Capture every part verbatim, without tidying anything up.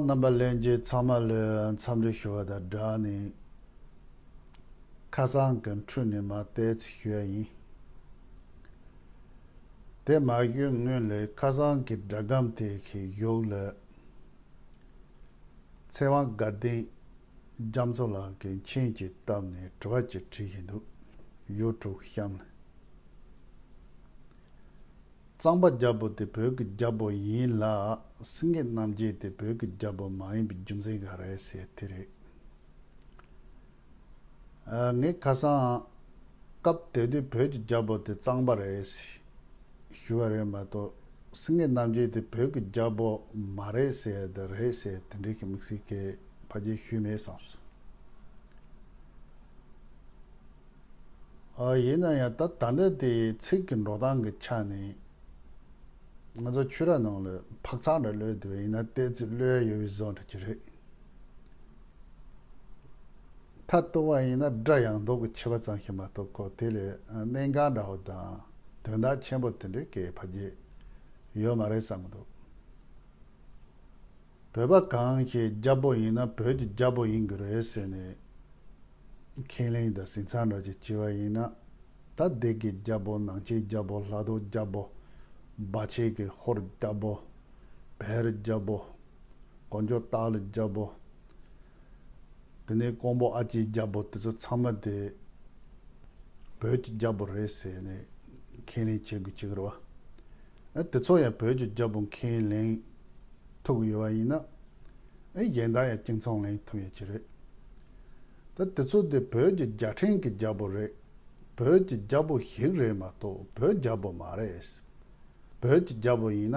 རྣམ་པ་ལྷན་རྒྱས་ཚང་མ་ལ་འཚམས་འདྲི་ཞུ་བ་དང་སྦྲགས་ནས། ཁ་སང་གི་འཕྲོས་ནས་མར་ཏོག་ཙམ་ཞུ་ཡ་ཡིན། དེ་མ་ཞུས་སྔོན་ལ་ཁ་སང་གི་སྒྲ་སྒམ་དེ་གི་གཞུག་ལ། ཚེ་དབང་དགའ་ལྡན་རྒྱ་མཚོ་ལགས་ཀྱིས་མཆན་ཅིག་བཏབ་ནས་དྲི་བ་ཅིག་དྲིས་བཞིན་འདུག། ཡུ་ཊུབ་གཤམ་ལ། གཙང་པ་རྒྱལ་པོ་དེ་བོད་ཀྱི་རྒྱལ་པོ་ཡིན་ལ། སེང་གེ་རྣམ་རྒྱལ་དེ་བོད་ཀྱི་རྒྱལ་པོ་མ་ཡིན་པའི་རྒྱུ་མཚན་ག་རེ་ཟེར་དེ་རེད། ཨ། ངས་ཁ་སང་སྐབས་དེ་དུས་བོད་ཀྱི་རྒྱལ་པོ་དེ་གཙང་པ་རེད་ཞུ་བ་རེད་མ་གཏོགས། སེང་གེ་རྣམ་རྒྱལ་དེ་བོད་ཀྱི་རྒྱལ་པོ་མ་རེད་ཟེར་དེ་རེད་ཟེར་དེ་འདྲའི་གི་དམིགས་བསལ་གྱི་ཕལ་ཆེར་ཞུས་མེད་བསམས་སོང་། ཨ། ཡིན་ན་ཡང་ད་ད་ལྟ་དེ་ཚིག་གི་འགྲོ་སྟངས་ཀྱི་ཆ་ནས། ང་ཚོ་ཆོས་ར་ནང་ལ་འཕག་འཚག་འདྲ་གློད་དེ་བས་ཡིན་ན་ཏོག་ཙམ་གློད་ཡོད་པའི་བཟོ་འདྲ་ཅིག་རེད། མཐའ་གཏུགས་པ་ཡིན་ན་སྒྲ་ཡངས་དོག་གི་ཆེ་བ་ཙམ་ཞིག་མ་གཏོགས་ཁོ་དེ་ལས་གནད་འགག་འདྲ་བོ་དང་དོན་དག་ཆེན་པོ་དེ་འདྲའི་གི་ཕ་རྒྱུད་ཡོད་མ་རེད་བསམ་གི་འདུག། བོད་པ་གང་ཞིག་རྒྱལ་པོ་ཡིན་ན་བོད་ཀྱི་རྒྱལ་པོ་ཡིན་དགོས་རེད་ཟེར་ནས་ཁས་ལེན་དང་ཟིན་ཚང་འདྲ་ཅིག་བྱས་པ་ཡིན་ན། ད་སྡེ་དགེ་རྒྱལ་པོ། ནང་ཆེན་རྒྱལ་པོ། ལྷ་ཐོ་རྒྱལ་པོ། སྦ་ཆེན་གྱི་ཧོར་རྒྱལ་པོ། བལ་རྒྱལ་པོ། ཀོང་ཇོ་སྟག་ལུང་རྒྱལ་པོ། དེ་ནས་ཀོང་པོ་ཨ་ལྕེ་རྒྱལ་པོ་དེ་ཚོ་ཚང་མ་དེ་བོད་ཀྱི་རྒྱལ་པོ་རེད་ཟེར་ནས་ཁས་ལེན་བྱེད་དགོས་ཀྱི་རེད་བ། ཨ། དེ་ཚོ་ཡང་བོད་ཀྱི་རྒྱལ་པོ་ཁས་ལེན་ཐུབ་ཀྱི་ཡོད་པ་ཡིན་ན། ཨེ། གཞན་དག་ཡང་གཅིག་མཚུངས་ལེན་ཐུབ་ཡ་ཅིག་རེད། ད་དེ་ཚོ་དེ་བོད་ཀྱི་རྒྱལ་ཕྲན་གྱི་རྒྱལ་པོ་རེད། བོད་ཀྱི་རྒྱལ་པོ་ཞིག་རེད་མ་གཏོགས་བོད་རྒྱལ་པོ་མ་རེད། བོད་ཀྱི་རྒྱལ་པོ་ཡིན་ན།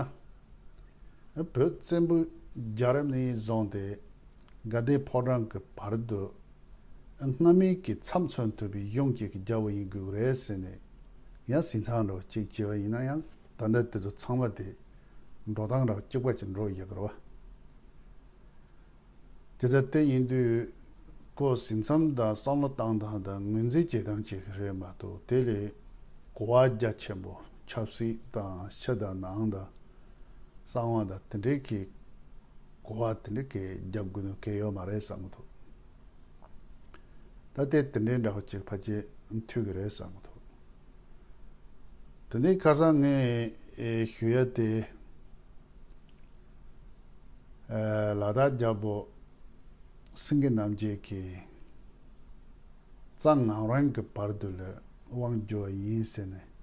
ཨེ། བོད་བཙན་པོའི་རྒྱལ་རབས་ནས་བཟུང་སྟེ་དགའ་ལྡན་ཕོ་བྲང་གི་བར་དུ་སྔ་མའི་གི་མཚམས་མཚོན་ཐུབ་པའི་གཞུང་གཅིག་གི་རྒྱལ་པོ་ཡིན་དགོས་རེད་ཟེར་ནས་ཡང་ཟིན་ཚང་འདྲ་བོ་གཅིག་བྱས་པ་ཡིན་ན་ཡང་། ད་ལྟ་དེ་ཚོ་ཚང་མ་དེ་འགྲོ་སྟངས་ར་གཅིག་པ་ཅིག་འགྲོ་ཡོད་རེད་བ། དེ་ལྟར་དེ་ཡིན་དུས་ཁོ་ཟིན་མཚམས་དང་བསམ་བློ་བཏང་སྟངས་དང་ངོས་འཛིན་བྱེད་སྟངས་གཅིག་རེད་མ་གཏོགས། དེ་ལས་གོ་བ་རྒྱ་ཆེན་པོ་ཆབ་སྲིད་དང་ཕྱི་དང་ནང་དང་གསང་བ་དང་དེ་འདྲའི་གི་གོ་བ་དེ་འདྲའི་གི་རྒྱབ་དགོས་ནོ་གལ་ཡོད་མ་རེད་བསམ་གི་འདུག། ད་ལྟའི་དེ་འདྲའི་འདྲ་བོ་ཅིག་ཕལ་ཆེར་མཐུད་ཀྱི་རེད་བསམ་གི་འདུག། དེ་ནས་ཁ་སང་ངས་ཨེ་ཞུ་ཡ་དེ། ཨེ། ལ་དྭགས་རྒྱལ་པོ་སེང་གེ་རྣམ་རྒྱལ་གྱིས་གཙང་ངམ་རིང་གི་བར་དུ་ལ་དབང་བསྒྱུར་བ་ཡིན་ཟེར་ནས་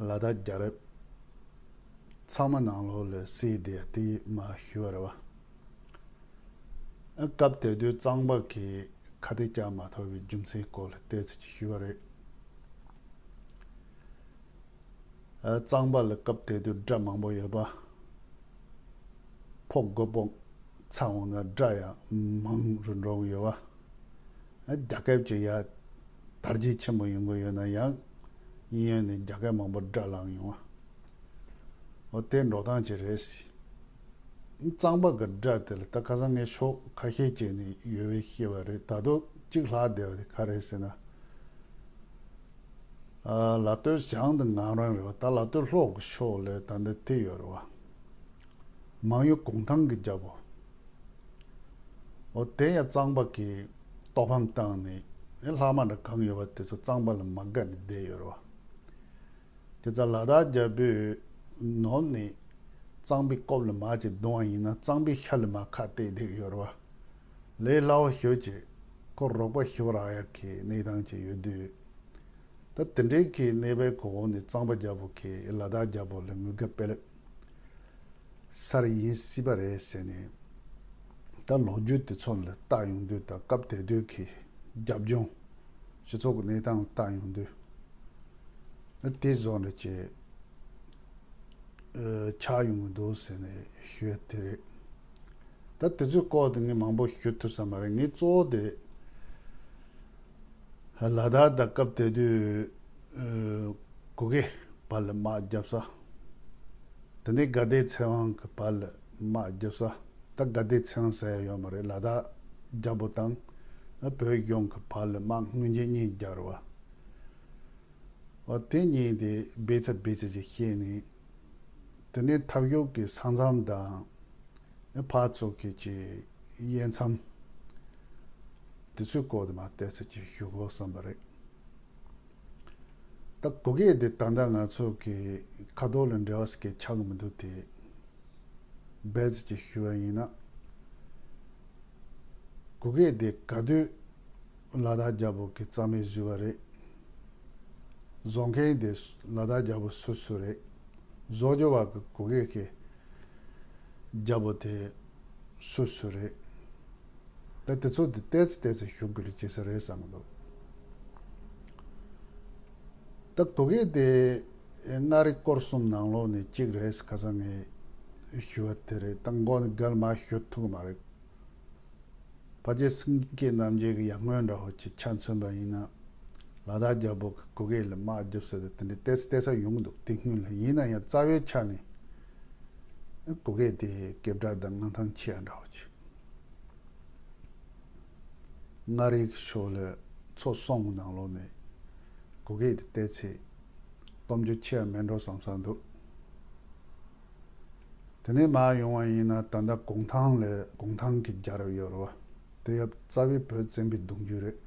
ལ་དྭགས་རྒྱལ་རབས་ཚང་མ་ནང་ལོགས་ལ་གསལ་བསྡད་ཡ་དེ་མར་ཞུ་བ་རེད་བ། སྐབས་དེ་དུས་གཙང་པ་གིས་ཁ་གཏད་བཅག་མ་ཐུབ་པའི་རྒྱུ་མཚན་སྐོར་ལ་ཏོག་ཙམ་ཅིག་ཞུས་པ་རེད། གཙང་པ་ལ་སྐབས་དེ་དུས་དགྲ་མང་པོ་ཡོད་པ། ཕོ་རྒོད་པོ་འཚར་འོང་ན་དགྲ་ཡང་མང་རུ་འགྲོ་གི་ཡོད་པ། རྒྱ་སྐད་ཅིག་ཡ་དར་རྒྱས་ཆེན་པོ་ཡོང་གི་ཡོད་ན་ཡང་། གཡས་གཡོན་ནས་རྒྱ་སྐད་མང་པོ་དགྲ་ལངས་ཡོང་བ། འོ་དེ་འགྲོ་སྟངས་ཅིག་རེད། གཙང་པ་གི་དགྲ་དེ་ལ་ད་ཁ་སང་ངས་ཕྱོགས་ཁ་ཤས་ཅིག་ནས་ཡོད་པའི་ཤེས་པ་རེད། ད་དུང་གཅིག་ལྷག་བསྡད་པ་དེ་ག་རེད་ཟེར་ན། ཨ། ལ་སྟོད་བྱང་དུ་ངམ་རིང་རེད་བ། ད་ལ་སྟོད་ལྷོ་གི་ཕྱོགས་ལ་ད་འདི་དེ་ཡོད་རེད་བ། མང་ཡུལ་གུང་ཐང་གི་རྒྱལ་པོ། འོ་དེ་ཡང་གཙང་པ་གིས་ལྟོ་ཕམ་བཏང་ནས་ཨེ་ལྷག་མ་འདྲ་གང་ཡོད་པ་དེ་ཚོ་གཙང་པ་ལ་མ་དགའ་ནས་བསྡད་ཡོད་རེད་བ། དེ་ཙང་ལ་དྭགས་རྒྱལ་པོས་ནོར་ནས་གཙང་པའི་རྐོབ་ལ་མར་ཅིག་རྡུང་བ་ཡིན་ན་གཙང་པའི་ཤ་ལ་མར་ཁ་གཏད་བསྡད་ཡོད་རེད་བ། ལས་སླ་བོ་ཞེ་པོ་ཅིག་ཁོ་རོགས་པ་ཞེ་པོ་རག་ཡག་གི་གནས་སྟངས་ཅིག་ཡོད་དུས། ད་དེ་འདྲའི་གི་གནས་པའི་གོ་འོག་ནས་གཙང་པ་རྒྱལ་པོ་གིས་ལ་དྭགས་རྒྱལ་པོ་ལ་ངུ་སྐད་སྤེལ་ལེ། སར་ཡིན་སྲིད་པ་རེད་ཟེར་ནས། ད་ལོ་རྒྱུས་དེ་ཚོ་ལ་བལྟ་ཡོང་དུས་དང་སྐབས་དེ་དུས་ཀྱི་རྒྱབ་ལྗོངས་སྤྱི་ཚོགས་ཀྱི་གནས་སྟངས་ལ་བལྟ་ཡོང་དུས། ཨ། དེ་བཟོ་འདྲ་ཅིག་ཨ་ཆགས་ཡོང་གི་འདུག་ཟེར་ནས་ཞུ་ཡ་དེ་རེད། ད་དེ་ཚོའི་སྐོར་དེ་ངས་མང་པོ་ཞུ་ཐུབ་ས་མ་རེད། ངས་གཙོ་བོ་དེ་ལ་དྭགས་དང་སྐབས་དེ་དུས་ཨ་གུ་གེ་བར་ལ་དམག་བརྒྱབ་ས། དེ་ནས་དགའ་ལྡན་ཚེ་དབང་གི་བར་ལ་དམག་བརྒྱབ་ས། ད་དགའ་ལྡན་ཚེ་དབང་ཟེར་ཡ་ཡོད་མ་རེད། ལ་དྭགས་རྒྱལ་པོ་དང་ཨ་བོད་གཞུང་གི་བར་ལ་དམག་སྔོན་རྗེས་གཉིས་བརྒྱབ་རེད་བ། འོ་དེ་གཉིས་དེ་སྦས་ཚ་སྦས་ཚ་ཅིག་བཤད་ནས། དེ་ནས་ཐབ་ཤོག་གི་ས་མཚམས་དང་ ཕར་ཚུར་གྱི་ཅིག་དབྱེ་མཚམས་དེ་ཚོའི་སྐོར་དུ་མར་ཏོག་ཙམ་ཅིག་ཞུ་དགོས་བསམ་པ་རེད། ད་གུ་གེ་དེ་ད་ལྟ་ང་ཚོ་གི་ཁ་ཐོག་ལ་འབྲེལ་བ་ཟེར་གྱི་ཆགས་ཀྱི་མི་འདུག་དེ། རྦད་དེ་ཅིག་ཞུ་བ་ཡིན་ན། གུ་གེ་དེ་ག་དུས་ལ་དྭགས་རྒྱལ་པོ་གི་རྩ་མེད་བཟོས་པ་རེད། བཟོ་མཁན་དེ་ལ་དྭགས་རྒྱལ་པོ་སུ་སུ་རེད། བཟོ་རྒྱུ་བ་གི་གུ་གེ་གི་རྒྱལ་པོ་དེ་སུ་སུ་རེད། ད་དེ་ཚོ་དེ་ཏོག་ཙམ་ཏོག་ཙམ་ཞུ་དགོས་ལ་ཅི་ས་རེད་བསམ་གི་འདུག་ད་གུ་གེ་དེ་མངའ་རིས་སྐོར་གསུམ་ནང་ལོགས་ནས་གཅིག་རེད། ཁ་སང་ངས་ཞུ་བ་དེ་རེད། ད་མགོ་ནས་བརྒལ་མར་ཞུ་ཐུབ་ཀྱི་མ་རེད། ཕལ་ཆེར་སེང་གེ་རྣམ་རྒྱལ་གྱི་ཡར་སྔོན་འདྲ་བོ་ཅིག་ཆ་མཚོན་པ་ཡིན་ན། ལ་དྭགས་རྒྱལ་པོ་གི་གུ་གེ་ལ་དམག་རྒྱབ་ས་དེ་དེ་འདྲའི་ཏོག་ཙམ་ཏོག་ཙམ་ཡོང་གི་འདུག་དེ་སྔོན་ལ་ཡིན་ན་ཡང་རྩ་བའི་ཆ་ནས་གུ་གེ་དེ་སྐད་གྲགས་དང་མངའ་ཐང་ཆེ་བ་འདྲ་བོ་ཅིག་མངའ་རིས་ཀྱི་ཕྱོགས་ལ་ཚོ་གསུམ་གྱི་ནང་ལོགས་ནས་གུ་གེ་དེ་ཏོག་ཙམ་སྟོབས་འབྱོར་ཆེ་བ་མེད་འགྲོ་བསམ་བསམ་འདུག་དེ་ནས་མར་ཡོང་བ་ཡིན་ན་ད་ལྟ་གུང་ཐང་ལ་གུང་ཐང་གི་རྒྱལ་རབས་ཡོད་རེད་བ། དེ་ཡང་རྩ་བའི་བོད་བཙན་པོའི་གདུང་རྒྱུད་རེད།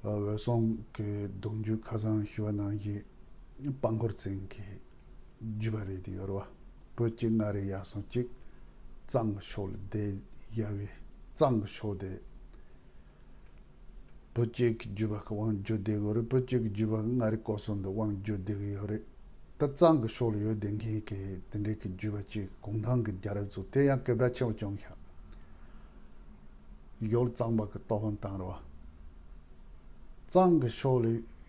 འོད་སྲུང་གི་གདུང་རྒྱུད་ཁ་སང་ཞུ་བ་ནང་བཞིན་དཔལ་འཁོར་བཙན་གྱི་རྒྱུད་པ་རེད་དེ་ཡོད་རེད་བ། བོད་ཀྱི་མངའ་རིས་ཡར་སོང་གཅིག་གཙང་གི་ཕྱོགས་ལ་བསྡད་ཡ་བའི་གཙང་གི་ཕྱོགས་དེ། བོད་ཀྱི་རྒྱུད་པ་གི་དབང་བསྒྱུར་བསྡད་ཡོད་རེད། བོད་ཀྱི་རྒྱུད་པ་གི་མངའ་རིས་སྐོར་གསུམ་དུ་དབང་བསྒྱུར་བསྡད་ཀྱི་ཡོད་རེད། ད་གཙང་གི་ཕྱོགས་ལ་ཡོད་བསྡད་མཁན་གྱི་དེ་འདྲའི་གི་རྒྱུད་པ་གཅིག་གུང་ཐང་གི་རྒྱལ་རབས་ཚོ་དེ་ཡང་སྐད་གྲགས་ཆེན་པོ་བྱུང་ཤག་ཡུལ་གཙང་པ་གི་ཏོག་ཧོན་བཏང་རེད་བ། གཙང་གི་ཕྱོགས་ལ་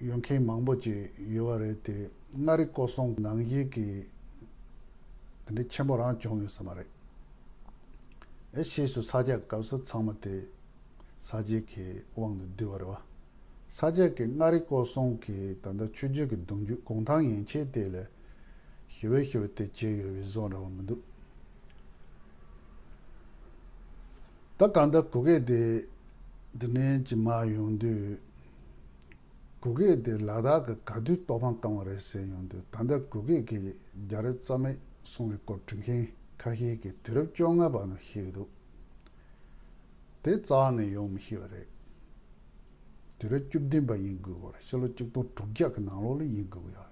ཡོད་མཁན་མང་པོ་ཅིག་ཡོད་པ་རེད་དེ། མངའ་རིས་སྐོར་གསུམ་ནང་བཞིན་གྱི་དེ་འདྲའི་ཆེན་པོ་རང་བྱུང་ཡོད་ས་མ་རེད། ཨེ་ཕྱིས་སུ་ས་སྐྱ་སྐབས་སུ་ཚང་མ་དེ་ས་སྐྱའི་གི་དབང་དུ་བསྡུས་པ་རེད་བ། ས་སྐྱ་གི་མངའ་རིས་སྐོར་གསུམ་གྱི་ད་ལྟ་ཆོས་རྒྱལ་གྱི་གདུང་རྒྱུད་གུང་ཐང་ཡན་ཆད་དེ་ལ་ཞི་བའི་ཞི་བའི་དེ་བྱས་ཡོད་པའི་བཟོ་འདྲ་བོ་མི་འདུག་ད་གང་ལྟར་གུ་གེ་དེ་འདི་ནས་ཅི་མར་ཡོང་དུས། གུ་གེ་དེ་ལ་དྭགས་ཀྱི་ག་དུས་གཏོར་ཕམ་བཏང་བ་རེད་ཟེར་ཡོང་དུས། ད་ལྟ་གུ་གེ་གི་རྒྱལ་རབས་རྩ་མེད་སོང་བའི་སྐོར་འབྲི་མཁན་ཁ་ཤས་ཀྱིས་དུས་རབས་བཅོ་ལྔ་པ་ནས་བཤད་ཀྱི་འདུག་དེ་རྩ་བ་ནས་ཡོང་མི་ཤེས་པ་རེད། དུས་རབས་བཅུ་བདུན་པ་ཡིན་དགོས་པ་རེད། ཕྱི་ལོ་ཆིག་སྟོང་དྲུག་བརྒྱ་གི་ནང་ལོགས་ལ་ཡིན་དགོས་ཀྱི་ཡོད་རེད།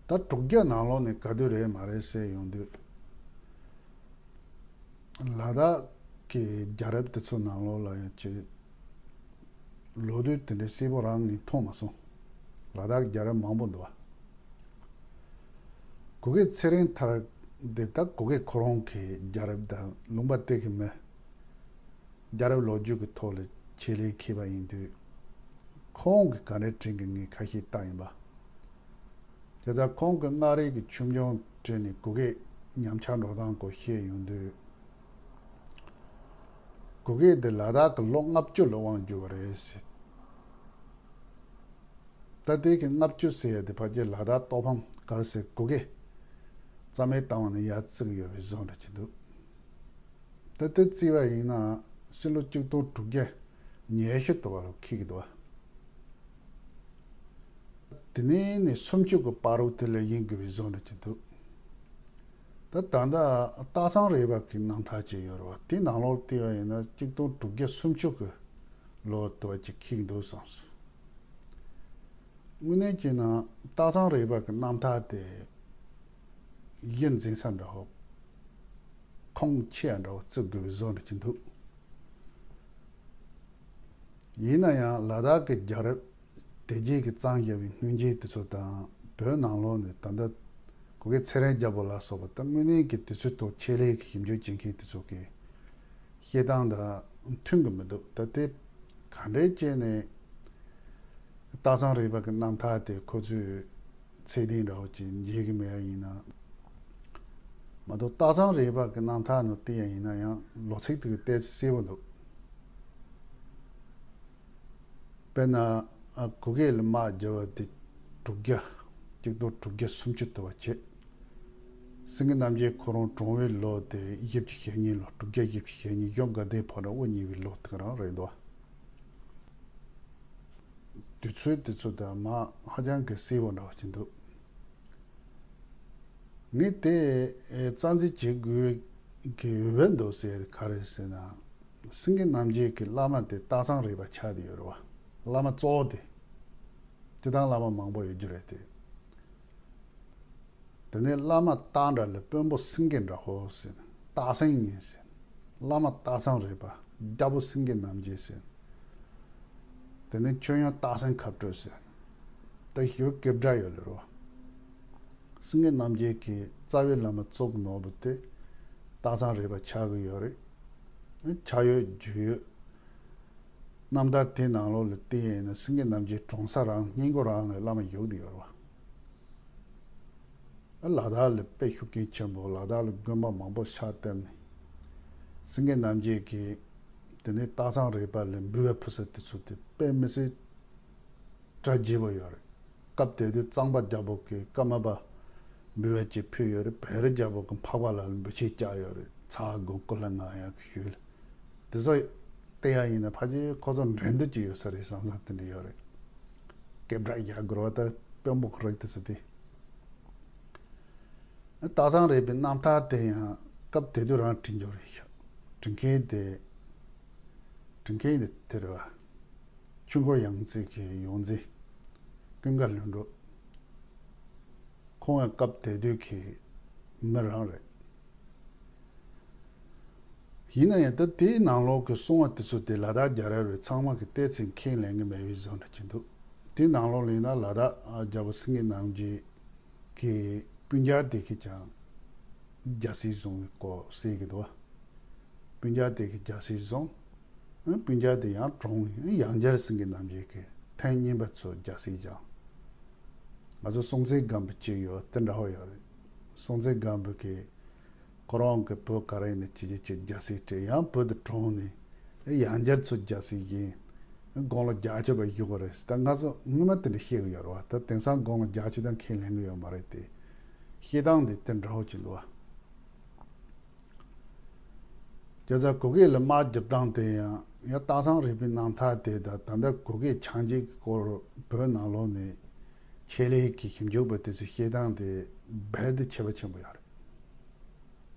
ད་དྲུག་བརྒྱ་ནང་ལོགས་ནས་ག་དུས་རེད་མ་རེད་ཟེར་ཡོང་དུས། ལ་དྭགས་ཀྱི་རྒྱལ་རབས་དེ་ཚོ་ནང་ལོགས་ལ་ཡང་ཅིག་ལོ་དུས་དེ་འདྲའི་གསལ་པོ་རང་ངས་མཐོང་མ་སོང་། ལ་དྭགས་རྒྱལ་རབས་མང་པོ་འདུག་བ། གུ་གེ་ཚེ་རིང་ཐར་དེ་ད་གུ་གེ་ཁོ་རང་གི་རྒྱལ་རབས་དང་ལུང་པ་དེ་གི་མི། རྒྱལ་རབས་ལོ་རྒྱུས་ཀྱི་ཐོག་ལ་ཆེད་ལས་མཁས་པ་ཡིན་དུས། ཁོང་གིས་ག་འདྲ་བྲིས་གི་ངས་ཁ་ཤས་བལྟས་ཡིན་པ། དེ་ལྟར་ཁོང་གིས་མངའ་རིས་ཀྱི་ཆོས་འབྱུང་བྲིས་ནས་གུ་གེ་ཉམས་ཆག་འགྲོ་སྟངས་སྐོར་བཤད་ཡོང་དུས། གུ་གེ་དེ་ལ་དྭགས་ཀྱི་ལོ་ལྔ་བཅུ་ལ་དབང་བསྒྱུར་བ་རེད་ཟེར། ད་དེ་གི་ལྔ་བཅུ་ཟེར་ཡ་དེ་ཕལ་ཆེར་ལ་དྭགས་གཏོར་ཕམ་ག་རེ་ཟེར་གུ་གེ་རྩ་མེད་བཏང་བ་ནས་ཡར་བརྩི་གི་ཡོད་པའི་བཟོ་འདྲ་ཅིག་འདུག་ད་དེ་བརྩིས་པ་ཡིན་ན་ཕྱི་ལོ་ཆིག་སྟོང་དྲུག་བརྒྱ་ཉི་ཤུ་དུ་བ་ལ་འཁེལ་གི་འདུག་བ། དེ་ནས་ནས་སུམ་ཅུ་གི་བར་དུ་དེ་ལ་ཡིན་དགོས་པའི་བཟོ་འདྲ་ཅིག་འདུག་ད་ད་ལྟ་སྟག་ཚང་རས་པ་གི་རྣམ་ཐར་ཅིག་ཡོད་རེད་བ། དེ་ནང་ལོགས་བལྟས་པ་ཡིན་ན་ཆིག་སྟོང་དྲུག་བརྒྱ་སུམ་ཅུ་གི་ལོ་དུ་བ་ཅིག་འཁེལ་གི་འདུག་བསམ་སོང་། དངོས་གནས་བྱས་ན་སྟག་ཚང་རས་པ་གི་རྣམ་ཐར་དེ་གཞི་འཛིན་ས་འདྲ་བོ། ཁུངས་ཆེ་བ་འདྲ་བོ་བརྩི་དགོས་པའི་བཟོ་འདྲ་ཅིག་འདུག་ཡིན་ན་ཡང་ལ་དྭགས་ཀྱི་རྒྱལ་རབས་དེ་རྗེས་ཀྱི་གཙང་རྒྱལ་བའི་སྔོན་རྗེས་དེ་ཚོ་དང་བོད་ནང་ལོགས་ནས་ད་ལྟ་གུ་གེ་ཚེ་རིང་རྒྱལ་པོ་ལ་སོགས་པ་དང་དངོས་གནས་ཀྱི་དེ་ཚོའི་ཐོག་ཆེད་ལས་ཀྱི་ཞིབ་འཇུག་བྱེད་མཁན་དེ་ཚོ་གི་བཤད་སྟངས་དང་མཐུན་གྱི་མི་འདུག་ད་དེ་ག་འདྲས་བྱས་ནས་སྟག་ཚང་རས་པ་གི་རྣམ་ཐར་དེ་ཁོ་ཚོས་ཚད་ལྡན་འདྲ་བོ་ཅིག་འཇལ་གྱི་མེད་པ་ཡིན་ན། མ་གཏོགས་སྟག་ཚང་རས་པ་གི་རྣམ་ཐར་ནང་བལྟས་ཡ་ཡིན་ན་ཡང་ལོ་ཚིགས་དེ་གི་ཏོག་ཙམ་གསལ་པོ་འདུག་དཔེར་ན། ཨ་གུ་གེ་ལ་དམག་རྒྱབ་པ་དེ་དྲུག་བརྒྱ། ཆིག་སྟོང་དྲུག་བརྒྱ་སུམ་ཅུ་དུ་བ་བྱས། སེང་གེ་རྣམ་རྒྱལ་ཁོ་རང་གྲོངས་པའི་ལོ་དེ་བཞི་བཅུ་ཞེ་གཉིས་ལོ། དྲུག་བརྒྱ་བཞི་བཅུ་ཞེ་གཉིས། གཞོན་དགའ་ལྡན་ཕོ་བྲང་དབུ་བརྙེས་པའི་ལོ་དེ་ག་རང་རེད་འདུག་དུས་ཚོད་དེ་ཚོ་དང་མ་ཧ་ཅང་གི་གསལ་པོ་འདྲ་བ་ཞིག་འདུག་ངས་དེ་རྩ་འཛིན་བྱེད་དགོས་ཀྱི་འོས་འབབ་འདུག་ཟེར་ག་རེ་ཟེར་ན། སེང་གེ་རྣམ་རྒྱལ་གྱི་བླ་མ་དེ་སྟག་ཚང་རས་པ་ཆགས་བསྡད་ཡོད་རེད་བ། བླ་མ་གཙོ་བོ་དེ། སྤྱིར་བཏང་བླ་མ་མང་པོ་ཡོད་རྒྱུ་རེད་དེ། དེ་ནས་བླ་མ་སྟག་འདྲ་ལ་དཔོན་པོ་སེང་གེ་འདྲ་ཧོ་ཟེར། སྟག་སེང་ཡིན་ཟེར། བླ་མ་སྟག་ཚང་རས་པ། རྒྱལ་པོ་སེང་གེ་རྣམ་རྒྱལ་ཟེར། དེ་ནས་མཆོད་ཡོན་སྟག་སེང་ཁ་སྤྲོད་ཟེར། ད་ཞུ་སྐད་གྲགས་ཡོད་ལེ་རོ། སེང་གེ་རྣམ་རྒྱལ་གྱི་རྩ་བའི་བླ་མ་གཙོ་བོ་ནོར་བུ་དེ་སྟག་ཚང་རས་པ་ཆགས་ཀྱི་ཡོད་རེད། ཆ་ཡོད་རྒྱུས་ཡོད། རྣམ་ཐར་དེའི་ནང་ལོགས་ལ་བལྟས་ཡིན་ན་སེང་གེ་རྣམ་རྒྱལ་གྲོངས་ས་རང་སྙིང་གོ་རང་ལ་བླ་མ་བཞུགས་བསྡད་ཡོད་རེད་བ། ལ་དྭགས་ལ་དཔེ་ཤུགས་རྐྱེན་ཆེན་པོ། ལ་དྭགས་ལ་དགོན་པ་མང་པོ་ཕྱག་བཏབ་ནས། སེང་གེ་རྣམ་རྒྱལ་གྱིས་དེ་ནས་སྟག་ཚང་རས་པ་ལ་འབུལ་བ་ཕུལ་ས་དེ་ཚོ་དེ་དཔེ་མི་སྲིད་གྲ་རྒྱས་པོ་ཡོད་རེད། སྐབས་དེ་དུས་གཙང་པ་རྒྱལ་པོ་གིས་ཀརྨ་པ་འབུལ་བ་ཅིག་ཕུལ་ཡོད་རེད། བེ་རི་རྒྱལ་པོ་གིས་འཕགས་པ་ལྷ་ལ་འབུལ་ཆས་བཀྱགས་ཡོད་རེད། ཚ་གོང་ཀུ་ལ་ང་ཡག་གི་ཞུས་ལ། དེ་ཚོ་བལྟས་ཡ་ཡིན་ན་ཕལ་ཆེར་ཁོ་ཚོ་འགྲན་བསྡུར་ཅིག་ཡོད་ས་རེད་བསམ་བསམ་དེ་འདྲ་ཡོད་རེད། སྐད་གྲགས་རྒྱག་དགོས་རེད་བ། ད་དཔོན་པོ་ཁོ་རང་དེ་ཚོ་དེ། སྟག་ཚང་རས་པའི་རྣམ་ཐར་དེ་ཡང་སྐབས་དེ་དུས་རང་བྲིས་འཇོག་རེད་ཤག་བྲིས་མཁན་དེ། བྲིས་མཁན་དེ་དེ་རེད་བ། ཆོས་འཁོར་ཡང་རྩེ་གི་ཡོངས་འཛིན་ཀུན་དགའ་ལྷུན་གྲུབ། ཁོང་ཡང་སྐབས་དེ་དུས་ཀྱི་མི་རང་རེད། ཡིན་ན་ཡང་ད་དེའི་ནང་ལོགས་ཀྱི་གསུང་བ་དེ་ཚོ་དེ་ལ་དྭགས་རྒྱལ་རབས་རེད། ཚང་མ་གི་ཏོག་ཙམ་ཁས་ལེན་གི་མེད་པའི་བཟོ་འདྲ་ཅིག་འདུག་དེའི་ནང་ལོགས་ལ་ཡིན་ན་ལ་དྭགས་རྒྱལ་པོ་སེང་གེ་རྣམ་རྒྱལ་གྱི་སྤུན་ཀྱག་དེ་གིས་ཀྱང་རྒྱལ་སྲིད་བཟུང་བའི་སྐོར་གསལ་གི་འདུག་སྤུན་ཀྱག་དེ་གིས་རྒྱལ་སྲིད་བཟུང་། སྤུན་ཀྱག་དེ་ཡང་གྲོངས། ཡང་བསྐྱར་སེང་གེ་རྣམ་རྒྱལ་གྱིས་ཐེངས་གཉིས་པ་ཚུར་རྒྱལ་སྲིད་བསྐྱངས། ང་ཚོ་སྲོང་བཙན་སྒམ་པོ་གཅིག་ཡོད་དེ་འདྲ་བོ་ཡོད་རེད། སྲོང་བཙན་སྒམ་པོ་གིས་ཁོ་རང་གི་བུ་ག་རེ་ནས་ཅི་ཅི་ཅི་རྒྱལ་སྲིད་སྤྲད། ཡང་བུ་དེ་གྲོངས་ནས་ཡང་བསྐྱར་ཚུར་རྒྱལ་སྲིད་བསྐྱངས། དགུང་ལོ་བརྒྱད་ཅུ་བར་བཞུགས་པ་རེད། ད་ང་ཚོ་སྔོན་མ་དེ་འདྲ་བཤད་གི་ཡོད་རེད་བ། ད་དེང་སང་དགུང་ལོ་བརྒྱད་ཅུ་དང་ཁས་ལེན་གི་ཡོད་མ་རེད་དེ། བཤད་སྟངས་དེ་དེ་འདྲ་བོ་ཅིག་འདུག་བ། རྒྱལ་ཚབ་གུ་གེ་ལ་དམག་རྒྱབ་སྟངས་དེ་ཡང་ཡང་སྟག་ཚང་རས་པའི་རྣམ་ཐར་དེ་དང་ད་ལྟ་གུ་གེ་ཕྱག་མཇལ་གྱི་སྐོར་བོད་ནང་ལོགས་ནས་ཆེད་ལས་ཀྱི་ཞིབ་འཇུག་པ་དེ་ཚོས་བཤད་སྟངས་དེ་རྦད་དེ་ཁྱད་པར་ཆེན་པོ་ཡོད་རེད།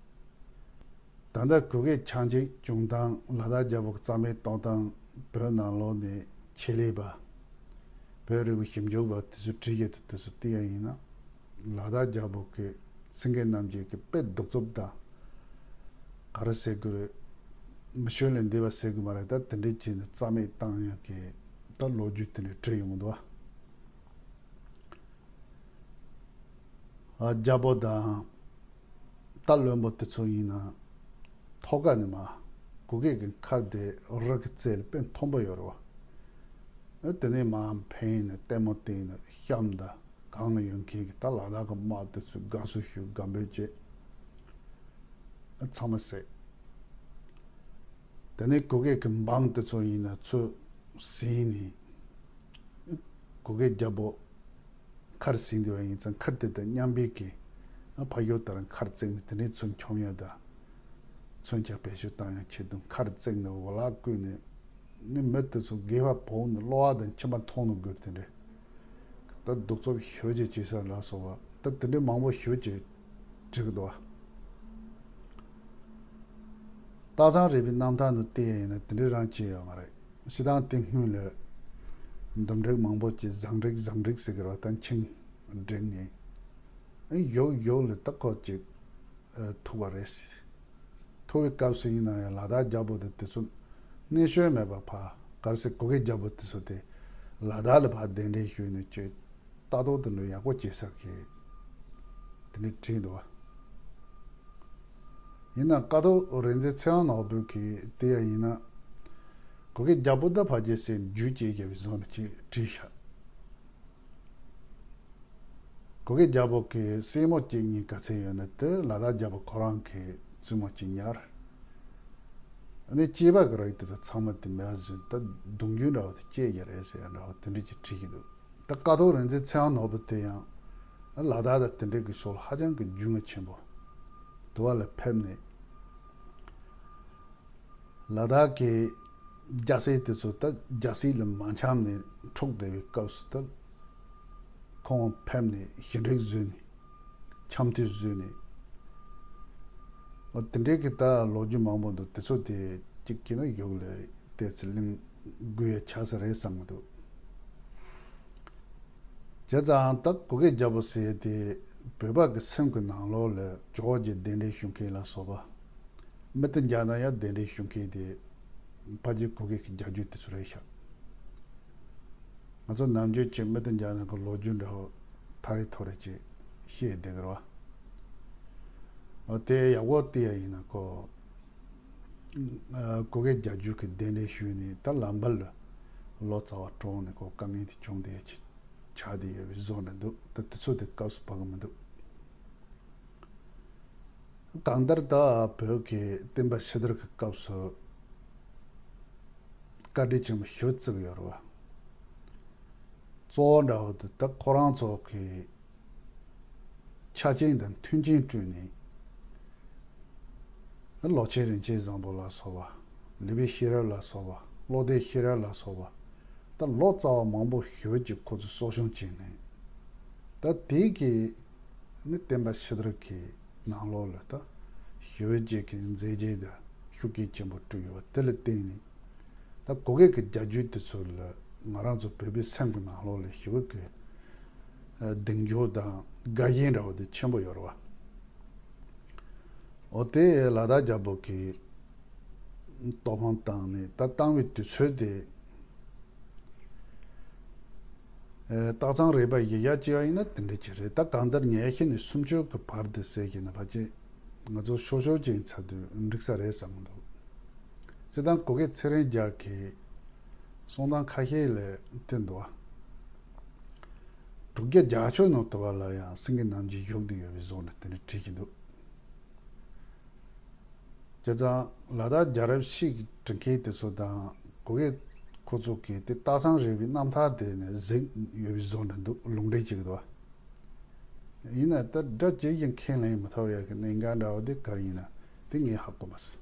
ད་ལྟ་གུ་གེ་ཕྱག་མཇལ་བྱུང་སྟངས། ལ་དྭགས་རྒྱལ་པོ་གི་རྩ་མེད་གཏོང་སྟངས། བོད་ནང་ལོགས་ནས་ཆེད་ལས་པ། བོད་རིག་པའི་ཞིབ་འཇུག་པ་དེ་ཚོས་བྲིས་ཡོད་དེ་དེ་ཚོ་བལྟས་ཡ་ཡིན་ན། ལ་དྭགས་རྒྱལ་པོ་གིས་སེང་གེ་རྣམ་རྒྱལ་གྱི་དཔེ་གདུག་རྩུབ་དང་། ག་རེ་ཟེར་དགོས་རེད། མི་ཆོས་ལས་འདས་པ་ཟེར་དགོས་མ་རེད། ད་དེ་འདྲའི་བྱས་ནས་རྩ་མེད་བཏང་ཡག་གི་ད་ལོ་རྒྱུས་དེ་འདྲ་བྲིས་ཡོང་འདུག་བ། ཨ། རྒྱལ་པོ་དང་རྟ་བློན་པོ་དེ་ཚོ་ཡིན་ན་ཐོག་ཁ་ནས་མར་གུ་གེ་གི་མཁར་དེ་རི་གི་རྩེ་ལ་དཔེ་མཐོན་པོ་ཡོད་རེད་བ། ཨ། དེ་ནས་མར་འཕེན་ནས་ལྟད་མོ་བལྟས་ནས་གཤམ་དང་གང་ལ་ཡོད་མཁན་གྱི་ད་ལ་དྭགས་ཀྱི་དམག་དེ་ཚོས་དགའ་བསུ་ཞུ། དགའ་འབོད་བྱས། ཨ། ཚང་མ་བསད། དེ་ནས་གུ་གེ་གི་འབངས་དེ་ཚོ་ཡིན་ན་ཚུར་ཟིན་ནས། གུ་གེ་རྒྱལ་པོ་མཁར་ཟིན་བསྡད་པ་ཡིན་ཙང་མཁར་དེ་དང་མཉམ་པའི་གི། ཨ། ཕ་ཡུལ་ལྟར་མཁར་བརྩིགས་ནས་དེ་ནས་ཚུར་མཆོང་ཡ་དང་། མཚོན་ཆ་བེད་སྤྱོད་བཏང་ཡ་ཆེད་དུ་མཁར་བརྩིགས་ནས་འོ་ལག་བརྐོས་ནས། ནི་མི་དེ་ཚོ་སྒལ་པ་བོག་ནས་གློ་བ་དང་མཆིན་པ་མཐོང་ནས་སྒུར་དེ་འདྲ། ད་གདུག་རྩུབ་ཞེ་པོ་ཅིག་བྱེད་ས་ལ་སོགས་པ་ད་དེ་འདྲའི་མང་པོ་ཞེ་པོ་ཅིག་བྲིས་ཀྱི་འདུག་བ། སྟག་ཚང་རས་པའི་རྣམ་ཐར་ནང་བལྟས་ཡ་ཡིན་ན་དེ་འདྲའི་རང་བྱས་ཡོད་མ་རེད། སྤྱིར་བཏང་དེ་སྔོན་ལ་འདུམ་འགྲིག་མང་པོ་ཅིག་བཟང་འགྲིག་བཟང་འགྲིག་ཟེར་གི་རེད་བ། ད་ཆིངས་བསྒྲིགས་ནས། ཨ། ཡོག་ཡོག་ལ་ད་ཁོ་ཅིག་ཨ། ཐུག་པ་རེད། ཐུག་པའི་སྐབས་སུ་ཡིན་ན་ཡང་ལ་དྭགས་རྒྱལ་པོ་དེ་དེ་ཚོ་གནོད་ཤོས་མེད་པ་ཕར་ག་རེ་ཟེར་གུ་གེ་རྒྱལ་པོ་དེ་ཚོ་དེ་ལ་དྭགས་ལ་ཕར་གདན་འདྲེན་ཞུས་ནས་ཅིག་ལྟ་རྟོག་དེ་འདྲ་ཡག་པོ་བྱེད་ས་གི་དེ་འདྲ་བྲིས་འདུག་བ། ཡིན་ན་ཀཿཐོག་རིག་འཛིན་ཚེ་དབང་ནོར་བུ་གིས་དེ་ཡང་ཡིན་ན་གུ་གེ་རྒྱལ་པོ་ད་ཕར་རྒྱལ་སྲིད་བརྒྱུད་བྱས་རྒྱལ་བའི་བཟོ་འདྲ་ཅིག་བྲིས་ཤག་གུ་གེ་རྒྱལ་པོ་གི་སྲས་མོ་གཅིག་གཉིས་ག་ཚད་ཡོད་ན་དེ་ལ་དྭགས་རྒྱལ་པོ་ཁོ་རང་གི་བཙུན་མོ་གཅིག་ཉར། ཨ་ནི་སྐྱེས་པ་གི་རིགས་དེ་ཚོ་ཚང་མ་དེ་མེད་པ་བཟོས། ད་གདུང་རྒྱུད་འདྲ་བོ་དེ་སྐྱེས་ཀྱི་རེད་ཟེར་འདྲ་བོ་དེ་འདྲ་ཅིག་བྲིས་ཀྱི་འདུག་ད་ཀཿཐོག་རིག་འཛིན་ཚེ་དབང་ནོར་བུ་དེ་ཡང་ལ་དྭགས་དང་དེ་འདྲ་གི་ཕྱོགས་ལ་ཧ་ཅང་གི་རྒྱུས་མངའ་ཆེན་པོ། དེ་བ་ལ་ཕེབས་ནས། ལ་དྭགས་ཀྱི་རྒྱལ་སྲས་དེ་ཚོ་ད་རྒྱལ་སྲིད་ལ་མ་འཆམ་ནས་འཁྲུག་བསྡད་པའི་སྐབས་སུ་ད་ཁོང་ཕེབས་ནས་ཞི་འགྲིག་བཟོས་ནས་ འཆམ་མཐུན་བཟོས་ནས། འོ་དེ་འདྲའི་གི་ད་ལོ་རྒྱུས་མང་པོ་འདུག་དེ་ཚོ་དེ་གཅིག་གིས་ན་གཞུག་ལ་ཏོག་ཙམ་གླེང་དགོས་ཡ་ཆགས་ས་རེད་བསམ་གི་འདུག་བྱས་ཙང་ད་གུ་གེ་རྒྱལ་པོ་ཟེར་དེ་བོད་པ་གི་སེམས་ཀྱི་ནང་ལོགས་ལ་ཇོ་བོ་རྗེ་གདན་འདྲེན་ཞུ་མཁན་ལ་སོགས་པ། མི་དེ་འཇག་ན་ཡང་གདན་འདྲེན་ཞུ་མཁན་དེ་ཕལ་ཆེར་གུ་གེ་གི་རྒྱལ་རྒྱུད་དེ་ཚོ་རེད་ཤག་ང་ཚོ་ནམ་རྒྱུན་གྱི་མི་དེ་འཇག་ན་གི་ལོ་རྒྱུས་འདྲ་བོ་ཐ་རེ་ཐོ་རེ་ཅིག་བཤད་བསྡད་གི་རེད་བ། འོ་དེ་ཡག་པོ་བལྟས་ཡ་ཡིན་ན་ཁོ། ཨ། གུ་གེ་རྒྱལ་རྒྱུད་ཀྱི་གདན་འདྲེན་ཞུས་ནས་ད་ལམ་བར་ལ་ལོ་ཙཱ་བ་གྲོངས་ནས་ཁོ་དཀའ་ངལ་དེ་བྱུང་བསྡད་ཡ་ཅིག་ཆགས་བསྡད་ཡོད་པའི་བཟོ་འདྲ་འདུག་ད་དེ་ཚོ་དེ་སྐབས་སུ་བབས་གི་མི་འདུག་གང་ལྟར་ད་བོད་ཀྱི་བསྟན་པ་ཕྱི་དར་གྱི་སྐབས་སུ་བཀའ་དྲིན་ཆེན་པོ་ཞེ་པོ་བརྩི་གི་ཡོད་རེད་བ། གཙོ་བོ་འདྲ་བོ་དེ་ད་ཁོ་རང་ཚོ་གི་ཆ་རྐྱེན་དང་མཐུན་རྐྱེན་བསྐྲུན་ནས། ལོ་ཆེན་རིན་ཆེན་བཟང་པོ་ལ་སོགས་པ། ལི་པི་ཤེས་རབ་ལ་སོགས་པ། བློ་ལྡན་ཤེས་རབ་ལ་སོགས་པ། ད་ལོ་ཙཱ་བ་མང་པོ་ཞེ་པོ་ཅིག་ཁོ་ཚོས་གསོ་སྐྱོང་བྱས་ནས། ད་དེ་གིས་ནི་བསྟན་པ་ཕྱི་དར་གྱི་ནང་ལོགས་ལ་ད་ཞེ་པོ་ཅིག་གི་མཛད་རྗེས་དང་ཤུགས་རྐྱེན་ཆེན་པོ་བསྐྲུན་ཡོད་པ་དེ་ལ་བརྟེན་ནས། ད་གུ་གེ་གི་རྒྱལ་རྒྱུད་དེ་ཚོ་ལ་ང་རང་ཚོ་བོད་པའི་སེམས་ཀྱི་ནང་ལོགས་ལ་ཞེ་པོ་གི་གདེང་འཇོག་དང་དགའ་ཞེན་འདྲ་བོ་དེ་ཆེན་པོ་ཡོད་རེད་བ། འོ་དེ་ལ་དྭགས་རྒྱལ་པོ་གིས་གཏོར་ཕང་བཏང་ནས་ད་བཏང་བའི་དུས་ཚོད་དེ། ཨེ། སྟག་ཚང་རས་པ་ཡི་ཡ་བྱས་པ་ཡིན་ན་དེ་འདྲ་ཅིག་རེད། ད་གང་ལྟར་ཉི་ཤུ་ནས་སུམ་ཅུ་གི་བར་དུ་ཟེར་གྱི་ན་ཕལ་ཆེར་ང་ཚོ་ཤོག་ཤོག་ཅིག་ཚར་དུས་འགྲིག་ས་རེད་བསམ་གི་འདུག་སྤྱིར་བཏང་གུ་གེ་ཚེ་རིང་རྒྱལ་གྱི་གསུང་སྟངས་ཁ་ཤས་ལ་བསྟན་འདུག་བ། དྲུག་བརྒྱ་བརྒྱད་ཅུ་ནང་དུ་བ་ལ་ཡང་སེང་གེ་རྣམ་རྒྱལ་བཞུགས་བསྡད་ཡོད་པའི་བཟོ་འདྲ་དེ་འདྲ་བྲིས་ཀྱི་འདུག་བྱས་ཙང་ལ་དྭགས་རྒྱལ་རབས་ཤིག་གི་འབྲི་མཁན་དེ་ཚོ་དང་གུ་གེ་ཁོ་ཚོ་གིས་དེ་སྟག་ཚང་རས་པའི་རྣམ་ཐར་དེ་ནས་གཟིགས་ཡོད་པའི་བཟོ་འདྲ་འདུག་ལུང་འདྲེན་བྱེད་ཀྱི་འདུག་བ། ཡིན་ན་ད་སྒྲ་ཇི་བཞིན་ཁས་ལེན་མི་ཐུབ་ཡ་གི་གནད་འགག་འདྲ་བོ་དེ་ག་རེ་ཡིན་ན་དེ་ངས་ཧ་གོ་མ་སོང་།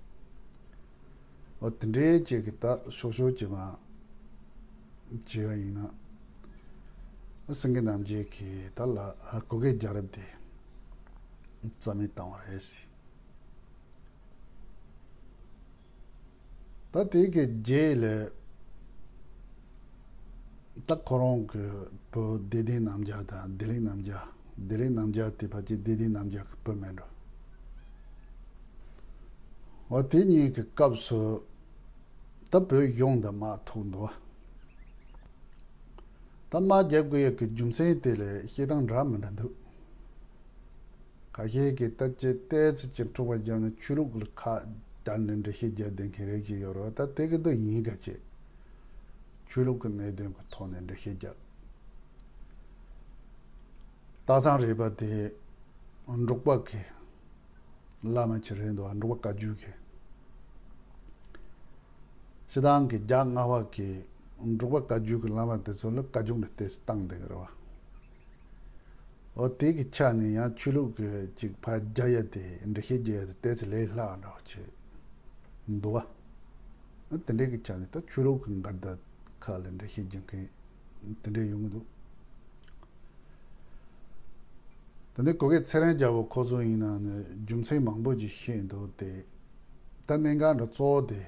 འོ་དེ་འདྲའི་ཅིག་གི་ད་ཤོག་ཤོག་ཅིག་མ་བྱས་པ་ཡིན་ན། སེང་གེ་རྣམ་རྒྱལ་གྱིས་ད་ལ་གུ་གེ་རྒྱལ་རབས་དེ་རྩ་མེད་བཏང་བ་རེད་ཟེར། ད་དེ་གི་རྗེས་ལ་ད་ཁོ་རང་གི་བུ་བདེ་ལྡན་རྣམ་རྒྱལ་དང་བདེ་ལེགས་རྣམ་རྒྱལ། བདེ་ལེགས་རྣམ་རྒྱལ་དེ་ཕལ་ཆེར་བདེ་ལྡན་རྣམ་རྒྱལ་གི་བུ་མིན་འགྲོ། འོ་དེ་གཉིས་ཀྱི་སྐབས་སུ་ད་བོད་གཞུང་དང་དམག་ཐུག་འདུག་ད་དམག་རྒྱག་དགོས་ཡ་གི་རྒྱུ་མཚན་དེ་ལ་བཤད་སྟངས་འདྲ་མི་འདྲ་འདུག་ཁ་ཤས་ཀྱིས་ད་ཅི་ཏོག་ཙམ་ཅིག་འཁྲུག་པ་བརྒྱབ་ནས་ཆོས་ལུགས་ལ་ཁ་བརྡར་ནས་འགྲེལ་བཤད་རྒྱག་བསྡད་མཁན་རིགས་ཅིག་ཡོད་རེད་བ། ད་དེ་གི་དོན་ཡིན་ག་ཅེས། ཆོས་ལུགས་ཀྱི་གནད་དོན་གྱི་ཐོག་ནས་འགྲེལ་བཤད་རྒྱག་སྟག་ཚང་རས་པ་དེ་འབྲུག་པ་གི་བླ་མ་ཅིག་རེད་འདུག་འབྲུག་པ་བཀའ་བརྒྱུད་ཀྱི། སྤྱིར་བཏང་གི་རྒྱ་སྔ་བ་གི་འབྲུག་པ་བཀའ་བརྒྱུད་ཀྱི་བླ་མ་དེ་ཚོ་ལ་བཀའ་བརྒྱུད་ནས་ཏོག་ཙམ་བཏང་བསྡད་ཀྱི་རེད་བ། འོ་དེ་གི་ཆ་ནས་ཡང་ཆོས་ལུགས་ཀྱི་ཅིག་ཕར་རྒྱག་ཡ་དེ་འགྲེལ་བཤད་རྒྱག་ཡ་དེ་ཏོག་ཙམ་ལས་སླ་བ་འདྲ་བོ་ཅིག་འདུག་བ། འོ་དེ་འདྲའི་གི་ཆ་ནས་ད་ཆོས་ལུགས་ཀྱི་འགལ་ཟླ་ཁག་ལ་འགྲེལ་བཤད་རྒྱག་མཁན་དེ་འདྲ་ཡོང་གི་འདུག་དེ་ནས་གུ་གེ་ཚེ་རིང་རྒྱལ་པོ་ཁོ་ཚོ་ཡིན་ན་ནི་རྒྱུ་མཚན་མང་པོ་ཅིག་བཤད་འདུག་སྟེ། ད་གནད་འགག་འདྲ་གཙོ་བོ་དེ།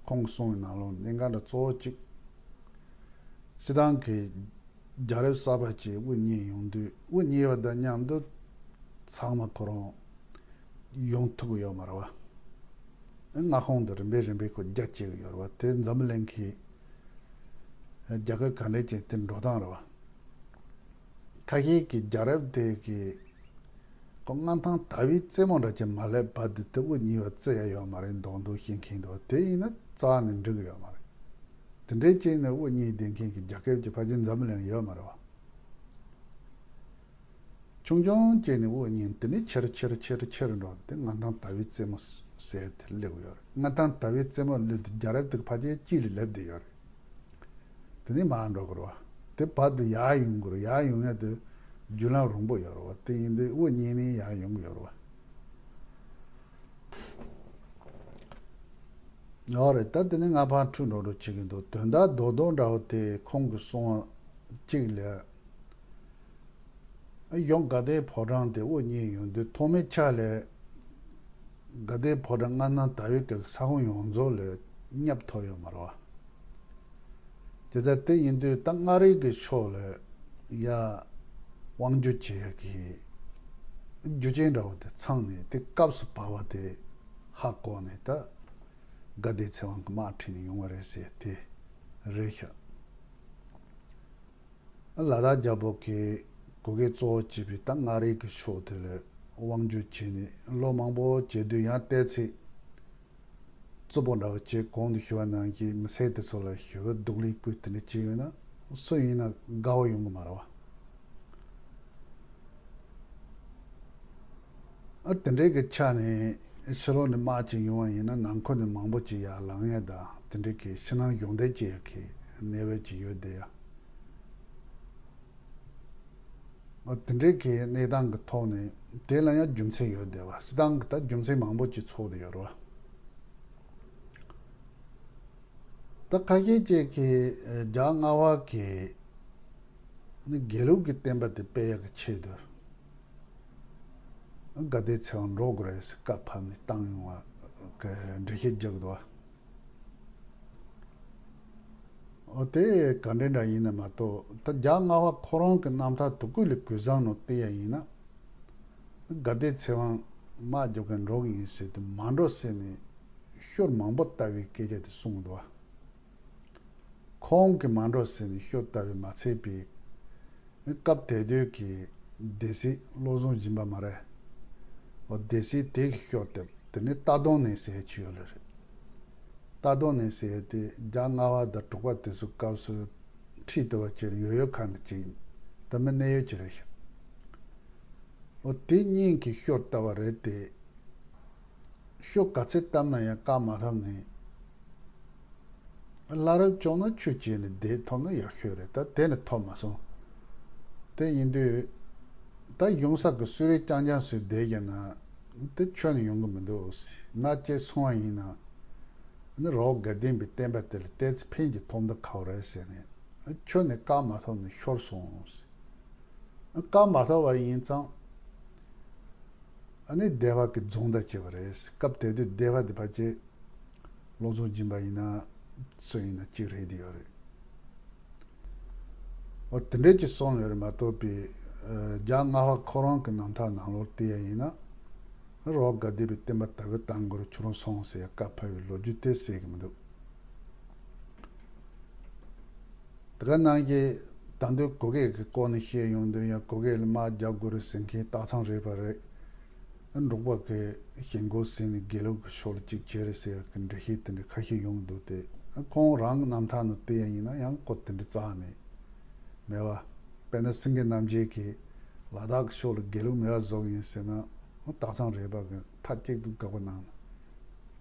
ཁོང་གིས་གསུངས་པའི་ནང་ལོགས་གནད་འགག་འདྲ་གཙོ་བོ་གཅིག་སྤྱིར་བཏང་གི་རྒྱལ་རབས་གསར་པ་ཅིག་དབུ་བརྙེས་ཡོང་དུས་དབུ་བརྙེས་པ་དང་མཉམ་དུ་ཚང་མ་ཁོ་རང་ཡོང་ཐུབ་ཀྱི་ཡོད་མ་རེད་བ། མངའ་ཁོངས་དེ་རིམ་པས་རིམ་པས་ཁོ་རྒྱ་བསྐྱེད་ཀྱི་ཡོད་རེད་བ། དེ་འཛམ་བུ་གླིང་གི་རྒྱལ་ཁབ་ག་འདྲས་ཅིག་དེ་འགྲོ་སྟངས་རེད་བ། ཁ་ཤས་ཀྱིས་རྒྱལ་རབས་དེ་གི་ཁོ་མངའ་ཐང་དར་བའི་རྩེ་མོ་འདྲ་ཅིག་མ་སླེབས་བར་དུ་དེ་དབུ་བརྙེས་པ་བརྩི་ཡ་ཡོད་མ་རེད་མདོག་མདོག་བཤད་མཁན་འདུག་དེ་ཡིན་ན་རྩ་ནས་འགྲིག་གི་ཡོད་མ་རེད། དེ་འདྲའི་ཅིག་ནས་དབུ་བརྙེས་བསྡད་མཁན་གྱི་རྒྱལ་ཁབ་ཅིག་ཕལ་ཆེར་འཛམ་བུ་གླིང་ཡོད་མ་རེད་བ། ཆུང་ཆུང་ཅིག་ནས་དབུ་བརྙེས་དེ་ནས་ཆེ་རུ་ཆེ་རུ་ཆེ་རུ་ཆེ་རུ་འགྲོ་དེ་མངའ་ཐང་དར་བའི་རྩེ་མོ་ཟེར་དེ་སླེབས་ཡོད་རེད། མངའ་ཐང་དར་བའི་རྩེ་མོ་སླེབས་དུས་རྒྱལ་རབས་དེ་ཕལ་ཆེར་དཀྱིལ་ལ་སླེབས་བསྡད་ཡོད་རེད། དེ་ནས་མར་འགྲོ་དགོས་རེད་བ། དེ་བར་དུ་ཡར་ཡོང་དགོས་རེད། ཡར་ཡོང་ཡ་དེ་རྒྱུ་ལམ་རིང་པོ་ཡོད་རེད་བ། དེ་ཡིན་དུས་དབུ་བརྙེས་ནས་ཡར་ཡོང་གི་ཡོད་རེད་བ། ཡོད་རེད། ད་དེ་ནས་ང་ཕར་འཁྲུལ་འགྲོ་འགྲོ་བྱེད་ཀྱི་འདུག་དོན་དག་རྡོག་རྡོག་འདྲ་བོ་དེ་ཁོང་གིས་གསུངས་པ་གཅིག་ལ། གཞུང་དགའ་ལྡན་ཕོ་བྲང་དེ་དབུ་བརྙེས་ཡོང་དུས་ཐོག་མའི་ཆ་ལས་དགའ་ལྡན་ཕོ་བྲང་མངའ་འདན་དར་བའི་སྐབས་ས་ཁོངས་ཡོངས་རྫོགས་ལ་བསྙབས་ཐུབ་ཡོད་མ་རེད་བ། དེ་ཙང་དེ་ཡིན་དུས་ད་མངའ་རིས་ཀྱི་ཕྱོགས་ལ་ཡ་དབང་སྒྱུར་བྱེད་ཡག་གི་རྒྱུ་རྐྱེན་འདྲ་བོ་དེ་ཚང་ནས་དེ་སྐབས་སུ་བབས་པ་དེ་ཧ་གོ་ནས་ད་དགའ་ལྡན་ཚེ་དབང་གི་དམག་ཁྲིད་ནས་ཡོང་བ་རེད་ཟེར་དེ་རེད་ཤག་ལ་དྭགས་རྒྱལ་པོ་གིས་གུ་གེ་གཙོ་བོ་བྱས་པའི་ད་མངའ་རིས་ཀྱི་ཕྱོགས་དེ་ལ་དབང་སྒྱུར་བྱས་ནས་ལོ་མང་པོ་བྱས་དུས་ཡང་བལྟས་ཚེ། རྩུབ་པོ་འདྲ་བོ་བྱས་གོང་དུ་ཞུས་པ་ནང་བཞིན་མི་སེར་དེ་ཚོ་ལ་ཞེ་པོ་སྡུག་ལུས་བསྐུལ་དེ་འདྲ་བྱས་ཡོད་ན་སུ་ཡིན་ན་དགའ་བོ་ཡོང་གི་མ་རེད་བ། ཨ་དེ་འདྲའི་གི་ཆ་ནས་ཕྱི་ལོགས་ནས་དམག་ཅིག་ཡོང་བ་ཡིན་ན་ནང་ཁུལ་ནས་མང་པོ་ཅིག་ཡར་ལངས་ཡ་དང་དེ་འདྲའི་གི་ཕྱི་ནང་གཞོགས་འདེགས་བྱེད་ཡ་གི་གནས་བབ་ཅིག་ཡོད་བསྡད་ཡ། ཨ་དེ་འདྲའི་གི་གནས་སྟངས་ཀྱི་ཐོག་ནས་དེ་ལ་ཡང་རྒྱུ་མཚན་ཡོད་བསྡད་པ། སྤྱིར་བཏང་གི་ད་རྒྱུ་མཚན་མང་པོ་ཅིག་ཚོགས་བསྡད་ཡོད་རེད་བ། ད་ཁ་ཤས་ཅིག་གིས་ཨ་རྒྱལ་བ་ལྔ་པ་གིས་ནི་དགེ་ལུགས་ཀྱི་བསྟན་པ་དེ་སྤེལ་ཡག་གི་ཆེད་དུ་དགའ་ལྡན་ཚེ་དབང་འགྲོ་དགོས་རེད་ཟེར་བཀའ་ཕབ་ནས་བཏང་ཡོང་བ་གི་འགྲེལ་བཤད་རྒྱག་གི་འདུག་བ། འོ་དེ་ག་འདྲ་འདྲ་ཡིན་ན་མ་གཏོགས་ད་རྒྱལ་བ་ལྔ་པ་ཁོ་རང་གི་རྣམ་ཐར་དེ་ཀུན་ལས་གུས་བཟང་ནང་བལྟས་ཡ་ཡིན་ན། དགའ་ལྡན་ཚེ་དབང་དམག་རྒྱབ་མཁན་འགྲོ་གི་ཡིན་ཟེར་དུས་མ་འགྲོ་ཟེར་ནས་ཤོར་མང་པོ་ལྟ་བུའི་སྐད་ཆ་དེ་གསུངས་འདུག་བ། ཁོང་གིས་མ་འགྲོ་ཟེར་ནས་ཤོར་ལྟ་བུའི་མ་ཚད་པའི་སྐབས་དེ་དུས་ཀྱི་སྡེ་སྲིད་བློ་བཟང་སྦྱིན་པ་མ་རེད། འོ་སྡེ་སྲིད་དེ་གིས་ཤོར་ལྟ་བུ་དེ་ནི་རྟ་གདོང་ནས་ཟེར་གྱི་ཡོད་ལེ་རེད། རྟ་གདོང་ནས་ཟེར་དེ་རྒྱལ་བ་ལྔ་པ་དང་དྲུག་པ་དེ་ཚོའི་སྐབས་སུ་ཁྲིད་ལྟ་བུ་ཅིག་ཡོད་ཡོད་ཁ་འདྲ་ཅིག་ཡིན། ད་མི་གནད་ཡོད་ཅིག་རེད་ཤག་འོ་དེ་གཉིས་ཀྱིས་ཤོར་ལྟ་བུ་རེད་དེ། ཤོ་ག་ཚད་བཏབ་ན་ཡང་བཀག་མ་ཐུབ་ནས། བླ་རབས་བཅོམ་ན་ཆོས་བྱས་ནས་བསྡད་ཐུབ་ན་ཡག་ཤོས་རེད། ད་དེ་ནི་ཐུབ་མ་སོང་། དེ་ཡིན་དུས། ད་གཞུང་ས་གི་གསོལ་རས་རྐྱང་རྐྱང་བཟོས་བསྡད་ཀྱང་ན། དེ་ཁྱོན་ནས་ཡོང་གི་མི་འདུག་ཟེར། ང་བཅས་སོང་བ་ཡིན་ན། ནི་རི་བོ་དགའ་ལྡན་པའི་བསྟན་པ་དེ་ལ་བལྟས་ཚེ་ཕན་གྱི་ཐོགས་འདུ་ཁ་བོ་རེད་ཟེར་ནས། ཁྱོན་ནས་བཀག་མ་ཐུབ་ནས་ཤོར་སོང་ཟེར། བཀག་མ་ཐུབ་པ་ཡིན་ཙང་། ཨ་ནི་སྡེ་པ་གི་རྫོང་བདག་བྱས་པ་རེད། སྐབས་དེ་དུས་སྡེ་པ་དེ་ཕལ་ཆེར་བློ་བཟང་སྦྱིན་པ་ཡིན་ན་སུ་ཡིན་ན་གཅིག་རེད་དེ་ཡོད་རེད། འོ་དེ་འདྲས་ཀྱི་གསུངས་ཡོད་རེད་མ་གཏོགས་པའི་ཨ་རྒྱལ་བ་ལྔ་པ་ཁོ་རང་གི་རྣམ་ཐར་ནང་ལོགས་བལྟས་ཡ་ཡིན་ན། རི་བོ་དགའ་ལྡན་པའི་བསྟན་པ་དར་སྤེལ་གཏང་དགོས་རེད་ཁྱོད་རང་སོང་ཟེར་ཡ་བཀའ་ཕབ་པའི་ལོ་རྒྱུས་དེ་གསལ་གི་མི་འདུག་དེ་ག་ནང་གི་ད་དུང་གུ་གེ་གི་སྐོར་ནས་བཤད་ཡོང་དུས་ཡང་གུ་གེ་ལ་དམག་རྒྱག་དགོས་རེད་ཟེར་མཁན་སྟག་ཚང་རས་པ་རེད། འབྲུག་པ་གི་ཞེན་ཁོག་ཟིན་ནས་དགེ་ལུགས་ཀྱི་ཕྱོགས་ལ་གཅིག་བྱས་རེད་ཟེར་ཡག་གི་འགྲེལ་བཤད་དེ་འདྲ་ཁ་ཤས་ཡོང་གི་འདུག་སྟེ། ཁོང་རང་གི་རྣམ་ཐར་ནང་བལྟས་ཡ་ཡིན་ན་ཡང་སྐོར་དེ་འདྲ་རྩ་ནས་མེད་པ། དཔེར་ན་སེང་གེ་རྣམ་རྒྱལ་གྱིས་ལ་དྭགས་ཀྱི་ཕྱོགས་ལ་དགེ་ལུགས་མེད་པ་བཟོ་གི་ཡིན་ཟེར་ན། སྟག་ཚང་རས་པ་གིས་མཐའ་གཅིག་ཏུ་དགག་པ་གནང་ནས་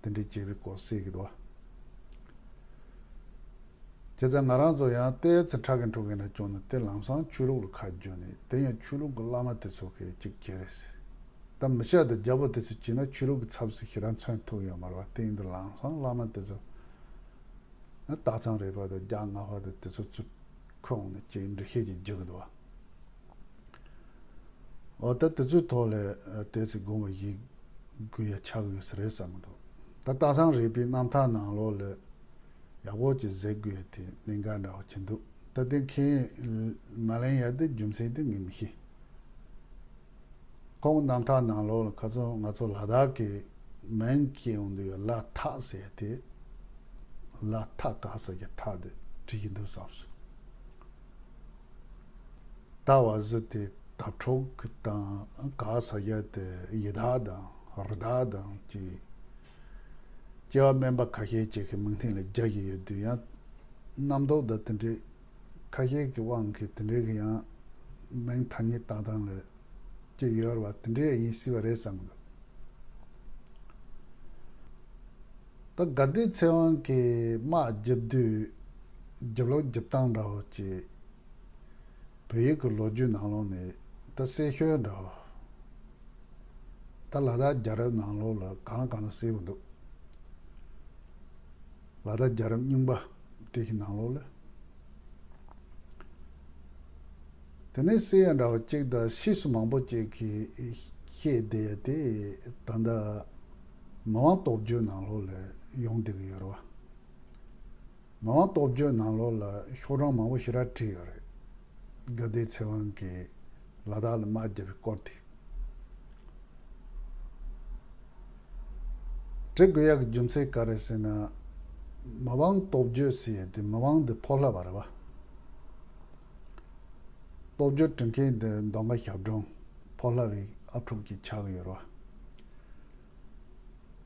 དེ་འདྲ་བྱས་པའི་སྐོར་གསལ་གི་འདུག་བ། བྱས་ཙང་ང་རང་ཚོ་ཡང་ཏོག་ཙམ་ཕྲ་གི་འཕྲོ་གི་ན་བྱུང་ན་དེ་ལམ་སང་ཆོས་ལུགས་ལ་ཁ་བསྒྱུར་ནས་དེ་ཡང་ཆོས་ལུགས་ཀྱི་བླ་མ་དེ་ཚོ་གིས་གཅིག་བྱས་རེད། ད་མི་ཤ་དང་རྒྱལ་པོ་དེ་ཚོ་བྱས་ན་ཆོས་ལུགས་ཀྱི་ཚབ་ཟེར་ཞེ་དྲག་མཚོན་ཐུབ་ཡོད་མ་རེད་བ། དེ་ཡིན་དུས་ལམ་སང་བླ་མ་དེ་ཚོ་ན་སྟག་ཚང་རས་པ་དང་རྒྱལ་བ་ལྔ་པ་དང་དེ་ཚོ་ཚུར་ཁོ་འོང་ནས་ཅིག་འགྲེལ་བཤད་ཅིག་རྒྱག་གི་འདུག་བ། འོ་ད་དེ་ཚོའི་ཐོག་ལ་ཨ་དེ་ཚོ་དགོངས་པ་བཞེས་དགོས་ཡ་ཆགས་ཡོད་ས་རེད་བསམ་གི་འདུག་ད་སྟག་ཚང་རས་པའི་རྣམ་ཐར་ནང་ལོགས་ལ་ཡག་པོ་ཅིག་གཟིགས་དགོས་ཡ་དེ་གནད་འགག་འདྲ་བོ་ཅིག་འདུག་ད་དེ་མཁྱེན་མ་ལེན་ཡ་དེ་རྒྱུ་མཚན་དེ་ངས་མི་ཤེས། ཁོང་རྣམ་ཐར་ནང་ལོགས་ལ་ཁ་སང་ང་ཚོ་ལ་དྭགས་ཀྱི་མིང་སྐྱེ་ཡོང་དུས་ལ་ཐག་ཟེར་ཏེ། ལ་ཐག་ག་ས་ཀྱི་ཐག་དེ་བྲིས་ཀྱི་འདུག་བསམ་སོང་། ད་བ་ཟུ་དེ་དྭ་ཕྲུག་གི་དང་ག་ས་ཀྱ་དེ་ཡི་དྭགས་དང་རི་དྭགས་དང་གཅིག་སྐྱེ་བ་དམན་པ་ཁ་ཤས་ཅིག་གི་མིང་མཐིལ་ལ་རྒྱག་གི་ཡོད་དུས་ཡང་རྣམ་རྟོག་དང་དེ་འདྲའི་ཁ་ཤས་ཀྱི་དབང་གིས་དེ་འདྲའི་གི་ཡང་མིང་ཐ་སྙད་བཏགས་སྟངས་ལ་ཅིག་ཡོད་རེད་བ། དེ་འདྲའི་ཡིན་སྲིད་པ་རེད་བསམ་གི་འདུག་ད་དགའ་ལྡན་ཚེ་དབང་གིས་དམག་རྒྱབ་དུས་རྒྱབ་ལོགས་རྒྱབ་སྟངས་འདྲ་བོ་ཅིག་བོད་ཡིག་གི་ལོ་རྒྱུས་ནང་ལོགས་ནས་ད་གསལ་ཤོས་འདྲ་བོ། ད་ལ་དྭགས་རྒྱལ་རབས་ནང་ལོགས་ལ་གང་ལ་གང་ལ་གསལ་པོ་འདུག་ལ་དྭགས་རྒྱལ་རབས་རྙིང་པ་དེ་གི་ནང་ལོགས་ལ། དེ་ནས་སྲིད་ཡ་འདྲ་བ་གཅིག་དང་ཕྱིས་སུ་མང་པོ་གཅིག་གིས་བཤད་བསྡད་ཡ་དེ་ད་ལྟ་མི་དབང་སྟོབས་བརྗོད་ནང་ལོགས་ལ་ཡོང་བསྡད་ཀྱི་ཡོད་རེད་བ། མི་དབང་སྟོབས་བརྗོད་ནང་ལོགས་ལ་ཤོག་གྲངས་མང་པོ་ཞེ་དྲག་བྲིས་ཡོད་རེད། དགའ་ལྡན་ཚེ་དབང་གིས་ལ་དྭགས་ལ་དམག་བརྒྱབ་པའི་སྐོར་དེ། བྲི་དགོས་ཡག་གི་རྒྱུ་མཚན་ག་རེ་ཟེར་ན། མི་དབང་སྟོབས་བརྗོད་ཟེར་ཡ་དེ་མི་དབང་དེ་ཕོ་ལྷ་བ་རེད་བ། སྟོབས་བརྗོད་བྲི་མཁན་དེ་མདོ་སྔགས་ཞབས་དྲུང་ཕོ་ལྷ་བའི་ཨབ་ཕྲུག་ཅིག་ཆགས་ཀྱི་ཡོད་རེད་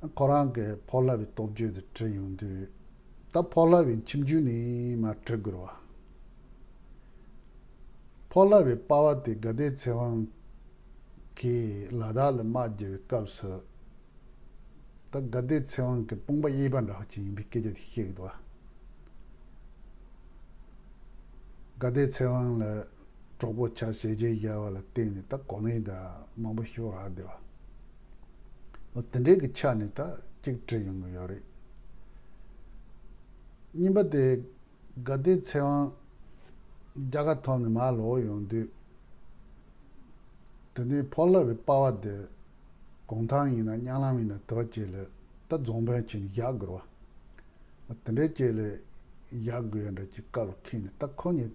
བ། ཁོ་རང་གིས་ཕོ་ལྷ་བའི་སྟོབས་བརྗོད་དེ་བྲིས་ཡོང་དུས། ད་ཕོ་ལྷ་བའི་ཁྱིམ་རྒྱུད་ནས་མར་བྲི་དགོས་རེད་བ། ཕོ་ལྷ་བའི་པ་ཕ་དེ་དགའ་ལྡན་ཚེ་དབང་གིས་ལ་དྭགས་ལ་དམག་རྒྱག་པའི་སྐབས་སུ། ད་དགའ་ལྡན་ཚེ་དབང་གི་དཔུང་པ་གཡས་པ་འདྲ་བ་ཅིག་ཡིན་པའི་སྐད་ཆ་དེ་བཤད་ཀྱི་འདུག་བ། དགའ་ལྡན་ཚེ་དབང་ལ་གྲོགས་པོ་ཆ་ཞལ་ཆེམས་བཞག་པ་ལ་བརྟེན་ནས་ད་གོ་གནས་དང་མང་པོ་ཞིག་རག་བསྡད་པ། འོ་དེ་འདྲའི་གི་ཆ་ནས་ད་གཅིག་བྲིས་ཡོང་གི་ཡོད་རེད། གཉིས་པ་དེ། དགའ་ལྡན་ཚེ་དབང་རྒྱ་གར་ཐོག་ནས་མར་ལོག་ཡོང་དུས། དེ་ནས་ཕོ་ལྷ་བའི་པ་ཕ་དེ་གུང་ཐང་ཡིན་ན་གཉའ་ལམ་ཡིན་ན་དེ་བ་ཅིག་ལ་ད་རྫོང་དཔོན་བྱས་ནས་བཞག་དགོས་རེད་བ། དེ་འདྲའི་ཅིག་ལ་བཞག་དགོས་ཡ་འདྲ་ཅིག་སྐབས་ལ་འཁེལ་ནས་ད་ཁོ་གཉིས་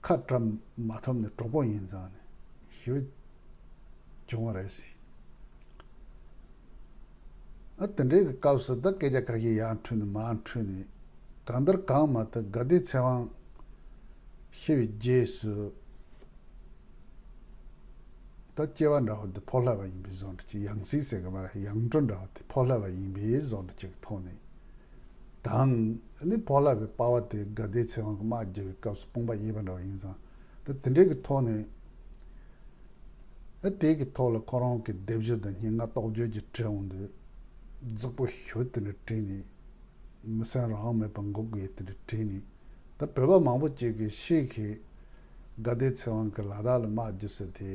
ཁ་བྲལ་མ་ཐུབ་ནས་གྲོགས་པོ་ཡིན་ཙང་ནས་ཞེ་པོ་བྱུང་བ་རེད་ཟེར། ཨ་དེ་འདྲའི་གི་སྐབས་སུ་ད་སྐད་ཆ་ཁ་ཤས་ཡར་འཁྲུལ་ནས་མར་འཁྲུལ་ནས། གང་ལྟར་གང་མ་ཐད་དགའ་ལྡན་ཚེ་དབང་ཤི་བའི་རྗེས་སུ། ད་སྐྱེ་བ་འདྲ་བོ་དེ་ཕོ་ལྷ་བ་ཡིན་པའི་བཟོ་འདྲ་ཅིག་ཡང་སྲིད་ཟེར་གི་མ་རེད། ཡང་སྤྲུལ་འདྲ་བོ་དེ་ཕོ་ལྷ་བ་ཡིན་པའི་བཟོ་འདྲ་ཅིག་ཐོག་ནས་དང་། ཨ་ནི་ཕོ་ལྷ་བའི་པ་ཕ་དེ་དགའ་ལྡན་ཚེ་དབང་གི་དམག་རྒྱབ་པའི་སྐབས་སུ་དཔུང་པ་གཡས་པ་འདྲ་བོ་ཡིན་ཙང་། ད་དེ་འདྲའི་གི་ཐོག་ནས། ཨ་དེ་གི་ཐོག་ལ་ཁོ་རང་གི་སྡེབ་སྦྱོར་དང་སྙན་ངག་རྟོགས་བརྗོད་ཀྱི་བྲིས་འོང་དུས། རྫིག་པོ་ཞེ་པོ་དེ་འདྲ་བྲིས་ནས། མི་སེམས་རང་དབང་མེད་པར་འགུག་དགོས་དེ་འདྲ་བྲིས་ནས། ད་བོད་པ་མང་པོ་ཅིག་གིས་ཤེས་ཀྱི། དགའ་ལྡན་ཚེ་དབང་གིས་ལ་དྭགས་ལ་དམག་རྒྱབ་ས་དེ།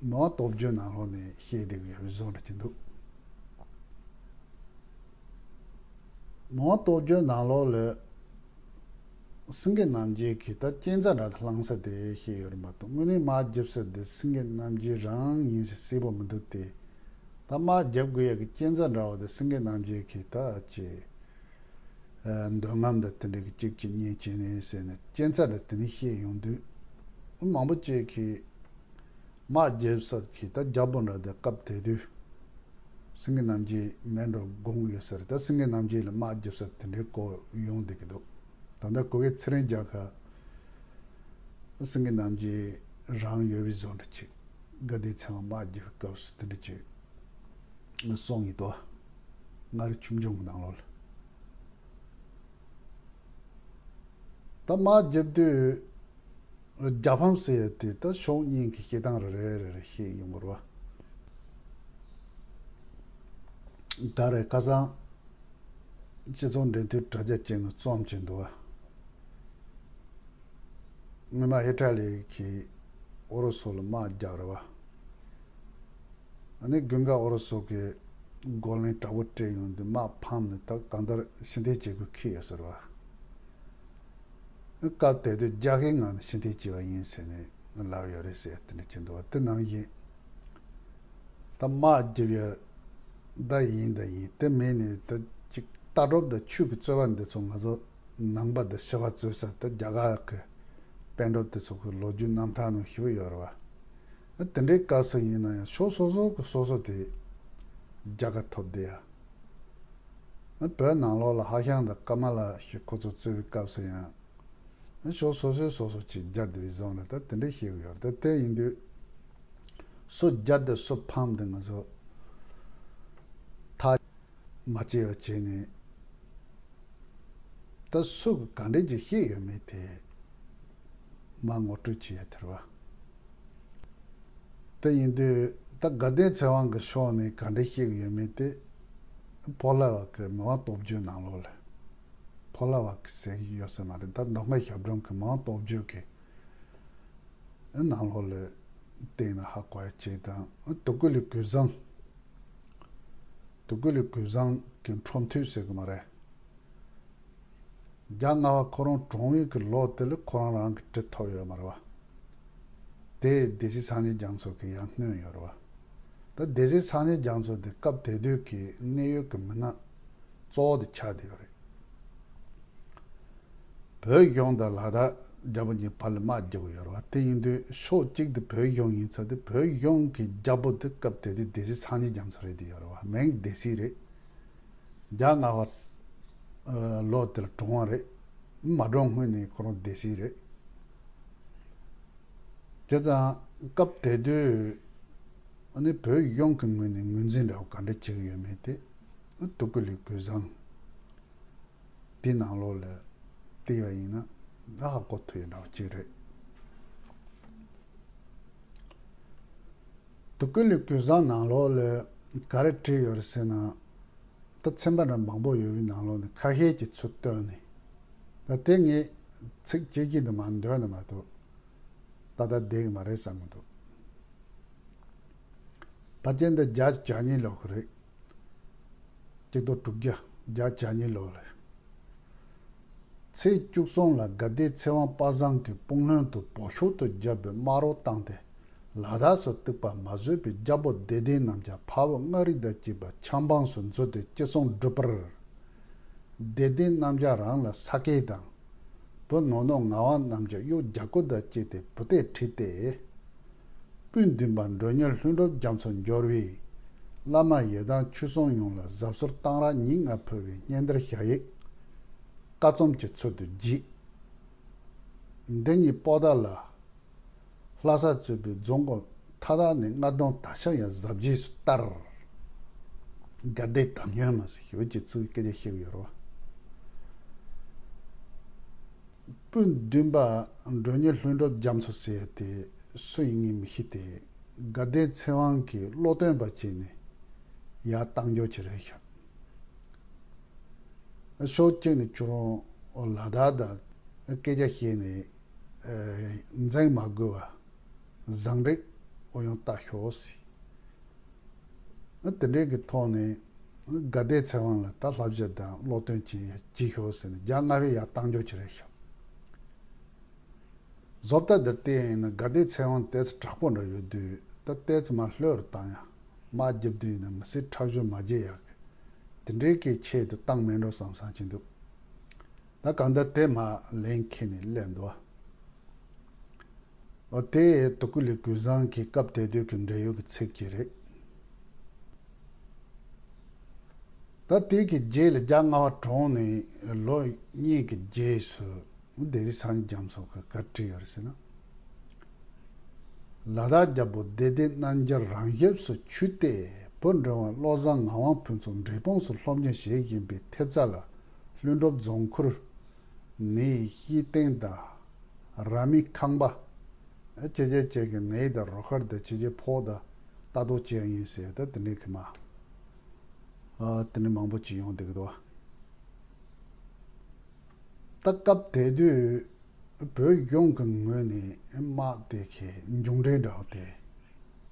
མི་དབང་སྟོབས་བརྗོད་ནང་ལོགས་ནས་བཤད་བསྡད་ཀྱི་ཡོད་པའི་བཟོ་འདྲ་ཅིག་འདུག་མི་དབང་སྟོབས་བརྗོད་ནང་ལོགས་ལ། སེང་གེ་རྣམ་རྒྱལ་གྱིས་ད་གཅན་ཚ་འདྲ་བླངས་ས་དེ་བཤད་ཡོད་རེད་མ་གཏོགས། དངོས་གནས་དམག་རྒྱབ་ས་དེ་སེང་གེ་རྣམ་རྒྱལ་རང་ཡིན་ཟེར་གསལ་པོ་མི་འདུག་སྟེ། ད་དམག་རྒྱབ་དགོས་ཡ་གི་གཅན་ཚ་འདྲ་བ་དེ་སེང་གེ་རྣམ་རྒྱལ་གྱིས་ད་ཅི། ཨ་འདོད་རྔམ་དང་དེ་འདྲ་གི་གཅིག་གཅིག་གཉིས་བྱས་ནས་ཟེར་ནས་གཅན་ཚ་འདྲ་དེ་ནས་བཤད་ཡོང་དུས། མང་པོ་ཅིག་གིས། དམག་རྒྱབ་ས་གི་ད་རྒྱལ་པོ་འདྲ་དེ་སྐབས་དེ་དུས། སེང་གེ་རྣམ་རྒྱལ་མེ་འགྲོ་དགོངས་ཡོད་ས་རེད། ད་སེང་གེ་རྣམ་རྒྱལ་ལ་དམག་རྒྱབ་ས་དེ་འདྲའི་སྐོར་ཡོང་བསྡད་ཀྱི་འདུག་ད་ལྟ་གུ་གེ་ཚེ་རིང་རྒྱལ་ཁབ། སེང་གེ་རྣམ་རྒྱལ་རང་ཡོད་པའི་བཟོ་འདྲ་ཅིག་དགའ་ལྡན་ཚེ་དབང་དམག་རྒྱབ་སྐབས་སུ་དེ་འདྲ་ཅིག་གསུངས་ཡོད་དོ། མངའ་རིས་ཆོས་འབྱུང་གི་ནང་ལོགས་ལ། ད་དམག་རྒྱབ་དུས། རྒྱལ་ཕམ་ཟེར་ཡ་དེ་ད་ཕྱོགས་གཉིས་ཀྱི་བཤད་སྟངས་རེ་རེ་རེ་རེ་བཤད་ཡོང་གི་རེད་བ། ད་རེས་ཁ་སང་སྤྱི་ཚོགས་འབྲེལ་མཐུད་དྲ་རྒྱ་ཅིག་ནང་རྩོམ་བྱས་འདུག་བ། སྔོན་མ་ཨི་ཊ་ལི་གིས་ཨུ་རུ་སུ་ལ་དམག་རྒྱག་རེད་བ། ཨ་ནི་དགུན་ཁ་ཨུ་རུ་སུ་གིས་རྒོལ་ལན་དྲག་པོ་སྤྲད་ཡོང་དུས་དམག་ཕམ་ནས་ད་གང་ལྟར་ཕྱིར་འཐེན་བྱེད་དགོས་ཁེལ་ཡོད་ཟེར་བ། སྐབས་དེ་དུས་རྒྱལ་ཁའི་ངང་ནས་ཕྱིར་འཐེན་བྱས་པ་ཡིན་ཟེར་ནས་ལབ་ཡོད་རེད་ཟེར་དེ་འདྲ་བྱས་འདུག་བ། དེ་ནང་བཞིན་ད་དམག་རྒྱབ་ཡ་ད་ཡིན་ད་ཡིན་དེ་མིན་ནས་ད་ཅིག་ལྟ་གྲུབ་དང་ཆོས་ཀྱི་རྩོད་པ་འདི་ཚོ་ང་ཚོ་ནང་པ་དང་ཞི་བ་རྩོད་ས་ད་རྒྱ་གར་གྱི་པཎ་གྲུབ་དེ་ཚོ་གི་ལོ་རྒྱུས་རྣམ་ཐར་ནང་ཞེ་པོ་ཡོད་རེད་བ། དེ་འདྲའི་སྐབས་སུ་ཡིན་ན་ཡང་ཕྱོགས་སོ་སོ་གི་སོ་སོ་དེ་རྒྱལ་ཁ་ཐོབ་བསྡད་ཡ། བོད་ནང་ལོགས་ལ་ཧྭ་ཤང་དང་ཀ་མ་ལ་ཞེས་ཁོ་ཚོ་རྩོད་པའི་སྐབས་སུ་ཡང་། ཕྱོགས་སོ་སོས་སོ་སོ་ཅིག་རྒྱལ་བསྡད་པའི་བཟོ་འདྲ་ད་དེ་འདྲ་ཞིག་ཡོད་རེད། ད་དེ་ཡིན་དུས། སུ་རྒྱལ་དང་སུ་ཕམ་དེ་ང་ཚོ་ཐག་མ་བཅད་པ་བྱས་ནས། ད་སུ་གིས་ག་འདྲ་ཅིག་བཤད་ཡོད་མེད་དེ་མར་ངོ་སྤྲོད་བྱེད་ཡ་དེ་རེད་བ། དེ་ཡིན་དུས་ད་དགའ་ལྡན་ཚེ་དབང་གི་ཕྱོགས་ནས་ག་འདྲ་བཤད་ཀྱི་ཡོད་མེད་དེ། ཕོ་ལྷ་བ་གི་མི་དབང་སྟོབས་བརྗོད་ནང་ལོགས་ལ། ཕོ་ལྷ་བ་གི་ཟེར་གྱི་ཡོད་ས་མ་རེད། ད་མདོ་སྔགས་ཞབས་དྲུང་གི་མི་དབང་སྟོབས་བརྗོད་ཀྱི་ནང་ལོགས་ལ་བལྟས་ན་ཧ་གོ་ཡ་ཅིག་དང་། དུ་ཀུ་ལི་གུས་བཟང་། དུ་ཀུ་ལི་གུས་བཟང་གི་འཕྲོ་མཐུད་ཟེར་གི་མ་རེད། རྒྱ་ལྔ་པ་ཁོ་རང་གྲོངས་པའི་གི་ལོ་དེ་ལ་ཁོ་རང་རང་གི་གྲི་ཐོབ་ཡོད་མ་རེད་བ། དེ་སྡེ་སྲིད་སངས་རྒྱས་རྒྱ་མཚོ་གིས་ཡར་བསྣུན་ཡོད་རེད་བ། ད་སྡེ་སྲིད་སངས་རྒྱས་རྒྱ་མཚོ་དེ་སྐབས་དེ་དུས་ཀྱི་གནད་ཡོད་ཀྱི་མི་སྣ་གཙོ་བོ་དེ་ཆགས་བསྡད་ཡོད་རེད། བོད་གཞུང་དང་ལ་དྭགས་རྒྱལ་པོ་གཉིས་བར་ལ་དམག་རྒྱག་གི་ཡོད་རེད་བ། དེ་ཡིན་དུས་ཕྱོགས་གཅིག་དེ་བོད་གཞུང་ཡིན་ཙང་དེ་བོད་གཞུང་གི་རྒྱལ་པོ་དེ་སྐབས་དེ་དུས་སྡེ་སྲིད་སངས་རྒྱས་རྒྱ་མཚོ་རེད་བསྡད་ཡོད་རེད་བ། མིང་སྡེ་སྲིད་རེད། རྒྱ་ལྔ་པ་ཨ་ལོ་དེར་གྲོངས་པ་རེད། མ་གྲོངས་སྔོན་ནས་ཁོ་རང་སྡེ་སྲིད་རེད། བྱས་ཙང་སྐབས་དེ་དུས་ཨ་ནི་བོད་གཞུང་གི་ངོས་ནས་ངོས་འཛིན་འདྲ་བོ་ག་འདྲ་བྱེད་ཀྱི་ཡོད་མེད་དེ་དུ་ཀུ་ལི་གོས་བཟང་དེའི་ནང་ལོགས་ལ་བལྟས་པ་ཡིན་ན་ཧ་གོ་ཐུབ་ཡོད་འདྲ་བོ་ཅིག་རེད། དུ་ཀུ་ལི་གོས་བཟང་ནང་ལོགས་ལ་ག་རེ་བྲིས་ཡོད་རེད་ཟེར་ན། ད་ཚན་པ་འདྲ་མང་པོ་ཡོད་པའི་ནང་ལོགས་ནས་ཁ་ཤས་ཀྱི་ཚུལ་བཏོན་ནས། ད་དེ་ངས་ཚིག་གཅིག་གཅིག་དུ་མ་འདོན་ན་མ་གཏོགས་ཏག་ཏག་བསྡད་ཀྱི་མ་རེད་བསམ་གྱི་འདུག་ཕལ་ཆེར་འདི་བརྒྱ་ཆ་གྱ་གཉིས་ལོག་གི་རེད། གཅིག་སྟོང་དྲུག་བརྒྱ་བརྒྱ་ཆ་གྱ་གཉིས་ལོག་ལ། ཚེས་བཅུ་གསུམ་ལ་དགའ་ལྡན་ཚེ་དབང་དཔལ་བཟང་གིས་སྤུངས་ལྷུན་དུ་བོད་ཤོག་ཏུ་བརྒྱབ་པའི་དམག་རོགས་བཏང་སྟེ་ལ་དྭགས་སུ་གཏུགས་པ་མ་བཟོད་པའི་རྒྱལ་པོ་བདེ་ལྡན་རྣམ་རྒྱལ་འཕགས་བོད་མངའ་རིས་དང་བཅས་པ་ཆབ་འབངས་སུ་འཛུལ་ཏེ་ཅི་གསུང་སྒྲུབ་པར། བདེ་ལྡན་རྣམ་རྒྱལ་རང་ལ་ས་སྐལ་དང་། བུ་ནོར་ནོར་ངག་དབང་རྣམ་རྒྱལ་གཡུ་རྒྱལ་སྐུ་དང་བཅས་ཏེ་བུ་སྟེ་ཁྲིད་དེ། སྤུན་བདུན་པ་མགྲོན་གཉེར་ལྷུན་གྲུབ་རྒྱ་མཚོ་འབྱོར་བས། བླ་མ་ཡི་དམ་ཆོས་སྲུང་ཡོངས་ལ་གཟབ་གསོལ་གཏང་རག་ཉིན་ལྔ་ཕུལ་བའི་སྙན་དར་ཞལ་ཡིག་ཀ་ཙུམ་གྱི་ཚུལ་དུ་བགྱིས། འདི་ཉིད་པོ་ཏཱ་ལ། ལྷ་ས་གཙོས་པའི་རྫོང་ཁག་མཐའ་དག་ནས་རྔ་རྡུང་དར་ཤ་ཡང་གཟབ་རྒྱས་སུ་བསྟར། དགའ་བདེ་དམ་ཉམས་མ་ཟེར་ཞུ་ཅེས་ཚུལ་སྐད་ཆ་བཤད་ཀྱི་ཡོད་རེད་བ། སྤུན་བདུན་པ་མགྲོན་གཉེར་ལྷུན་གྲུབ་རྒྱ་མཚོ་ཟེར་ཡ་དེ་སུ་ཡིན་ངས་མི་ཤེས་ཏེ། དགའ་ལྡན་ཚེ་དབང་གིས་བློ་བརྟན་པ་བྱས་ནས་ཡར་བཏང་རྒྱུ་ཅིག་རེད་ཤག་ཕྱོགས་གཅིག་ནས་ཁྱོད་རང་ལ་དྭགས་དང་སྐད་ཆ་བཤད་ནས་འཛིང་མ་དགོས་པ་བཟང་འགྲིག་ཨུ་ཡོན་ལྟ་ཤོག་ཟེར། དེ་འདྲའི་གི་ཐོག་ནས་དགའ་ལྡན་ཚེ་དབང་ལ་ད་བསླབ་བྱ་དང་བློ་སྟོན་བྱེད་བྱེད་ཤོག་ཟེར་ནས་རྒྱ་སྔ་པའི་ཡར་བཏང་རྒྱུ་ཅིག་རེད་ཤག་བཟོ་ལྟ་འདིར་བལྟས་ཡིན་ན་དགའ་ལྡན་ཚེ་དབང་ཏོག་ཙམ་དྲག་པོ་འདྲ་ཡོད་དུས་ད་ཏོག་ཙམ་མར་ལྷོད་རུ་བཏང་ཡ། དམག་རྒྱབ་དུས་ཡིན་ན་མི་སེར་ཁྲག་ཤུབས་མ་རྒྱས་ཡག་གི་དེ་འདྲའི་གི་ཆེད་དུ་བཏང་མེད་འགྲོ་བསམ་བསམ་གྱིན་འདུག་ད་གང་ལྟར་དེ་མར་ལན་ཁྱེར་ནས་སླེབས་འདུག་བ། འོ་དེ་དུ་ཀུ་ལི་གོས་བཟང་གི་སྐབས་དེ་དུས་ཀྱི་འབྲེལ་ཡོད་ཀྱི་ཚིག་ཅིག་རེད། ད་དེ་གི་རྗེས་ལ་རྒྱ་སྔ་པ་གྲོངས་ནས་ལོ་གཉིས་ཀྱི་རྗེས་སུ་སྡེ་སྲིད་སངས་རྒྱས་རྒྱ་མཚོ་གིས་ག་རེ་བྲིས་ཡོད་རེད་ཟེར་ན། ལ་དྭགས་རྒྱལ་པོ་བདེ་ལྡན་རྣམ་རྒྱལ་རང་ཞབས་སུ་ཆུད་དེ་བུ་འབྲིང་བ་བློ་བཟང་ངག་དབང་ཕུན་ཚོགས་འབྲས་སྤུངས་སུ་སློབ་གཉེར་བྱེད་བཞིན་པའི་ཐེབས་རྩ་ལ་ལྷུན་གྲུབ་རྫོང་ཁུལ་ནས་སྐྱིད་སྟེང་དང་ར་མི་ཁང་པ། ཨ་ཅེ་ཅེ་ཅེ་གི་ནས་དང་རོ་ཁར་དང་ཅེ་ཅེ་ཕོག་དང་ལྟ་རྟོག་བྱས་ཡིན་ཟེར་ད་དེ་འདྲའི་གི་མ། ཨ་དེ་འདྲ་མང་པོ་ཅིག་ཡོང་བསྡད་ཀྱི་འདུག་བ། ད་སྐབས་དེ་དུས་བོད་གཞུང་གི་ངོས་ནས་དམག་དེ་གའི་མཇུག་འབྲས་འདྲ་བོ་དེ་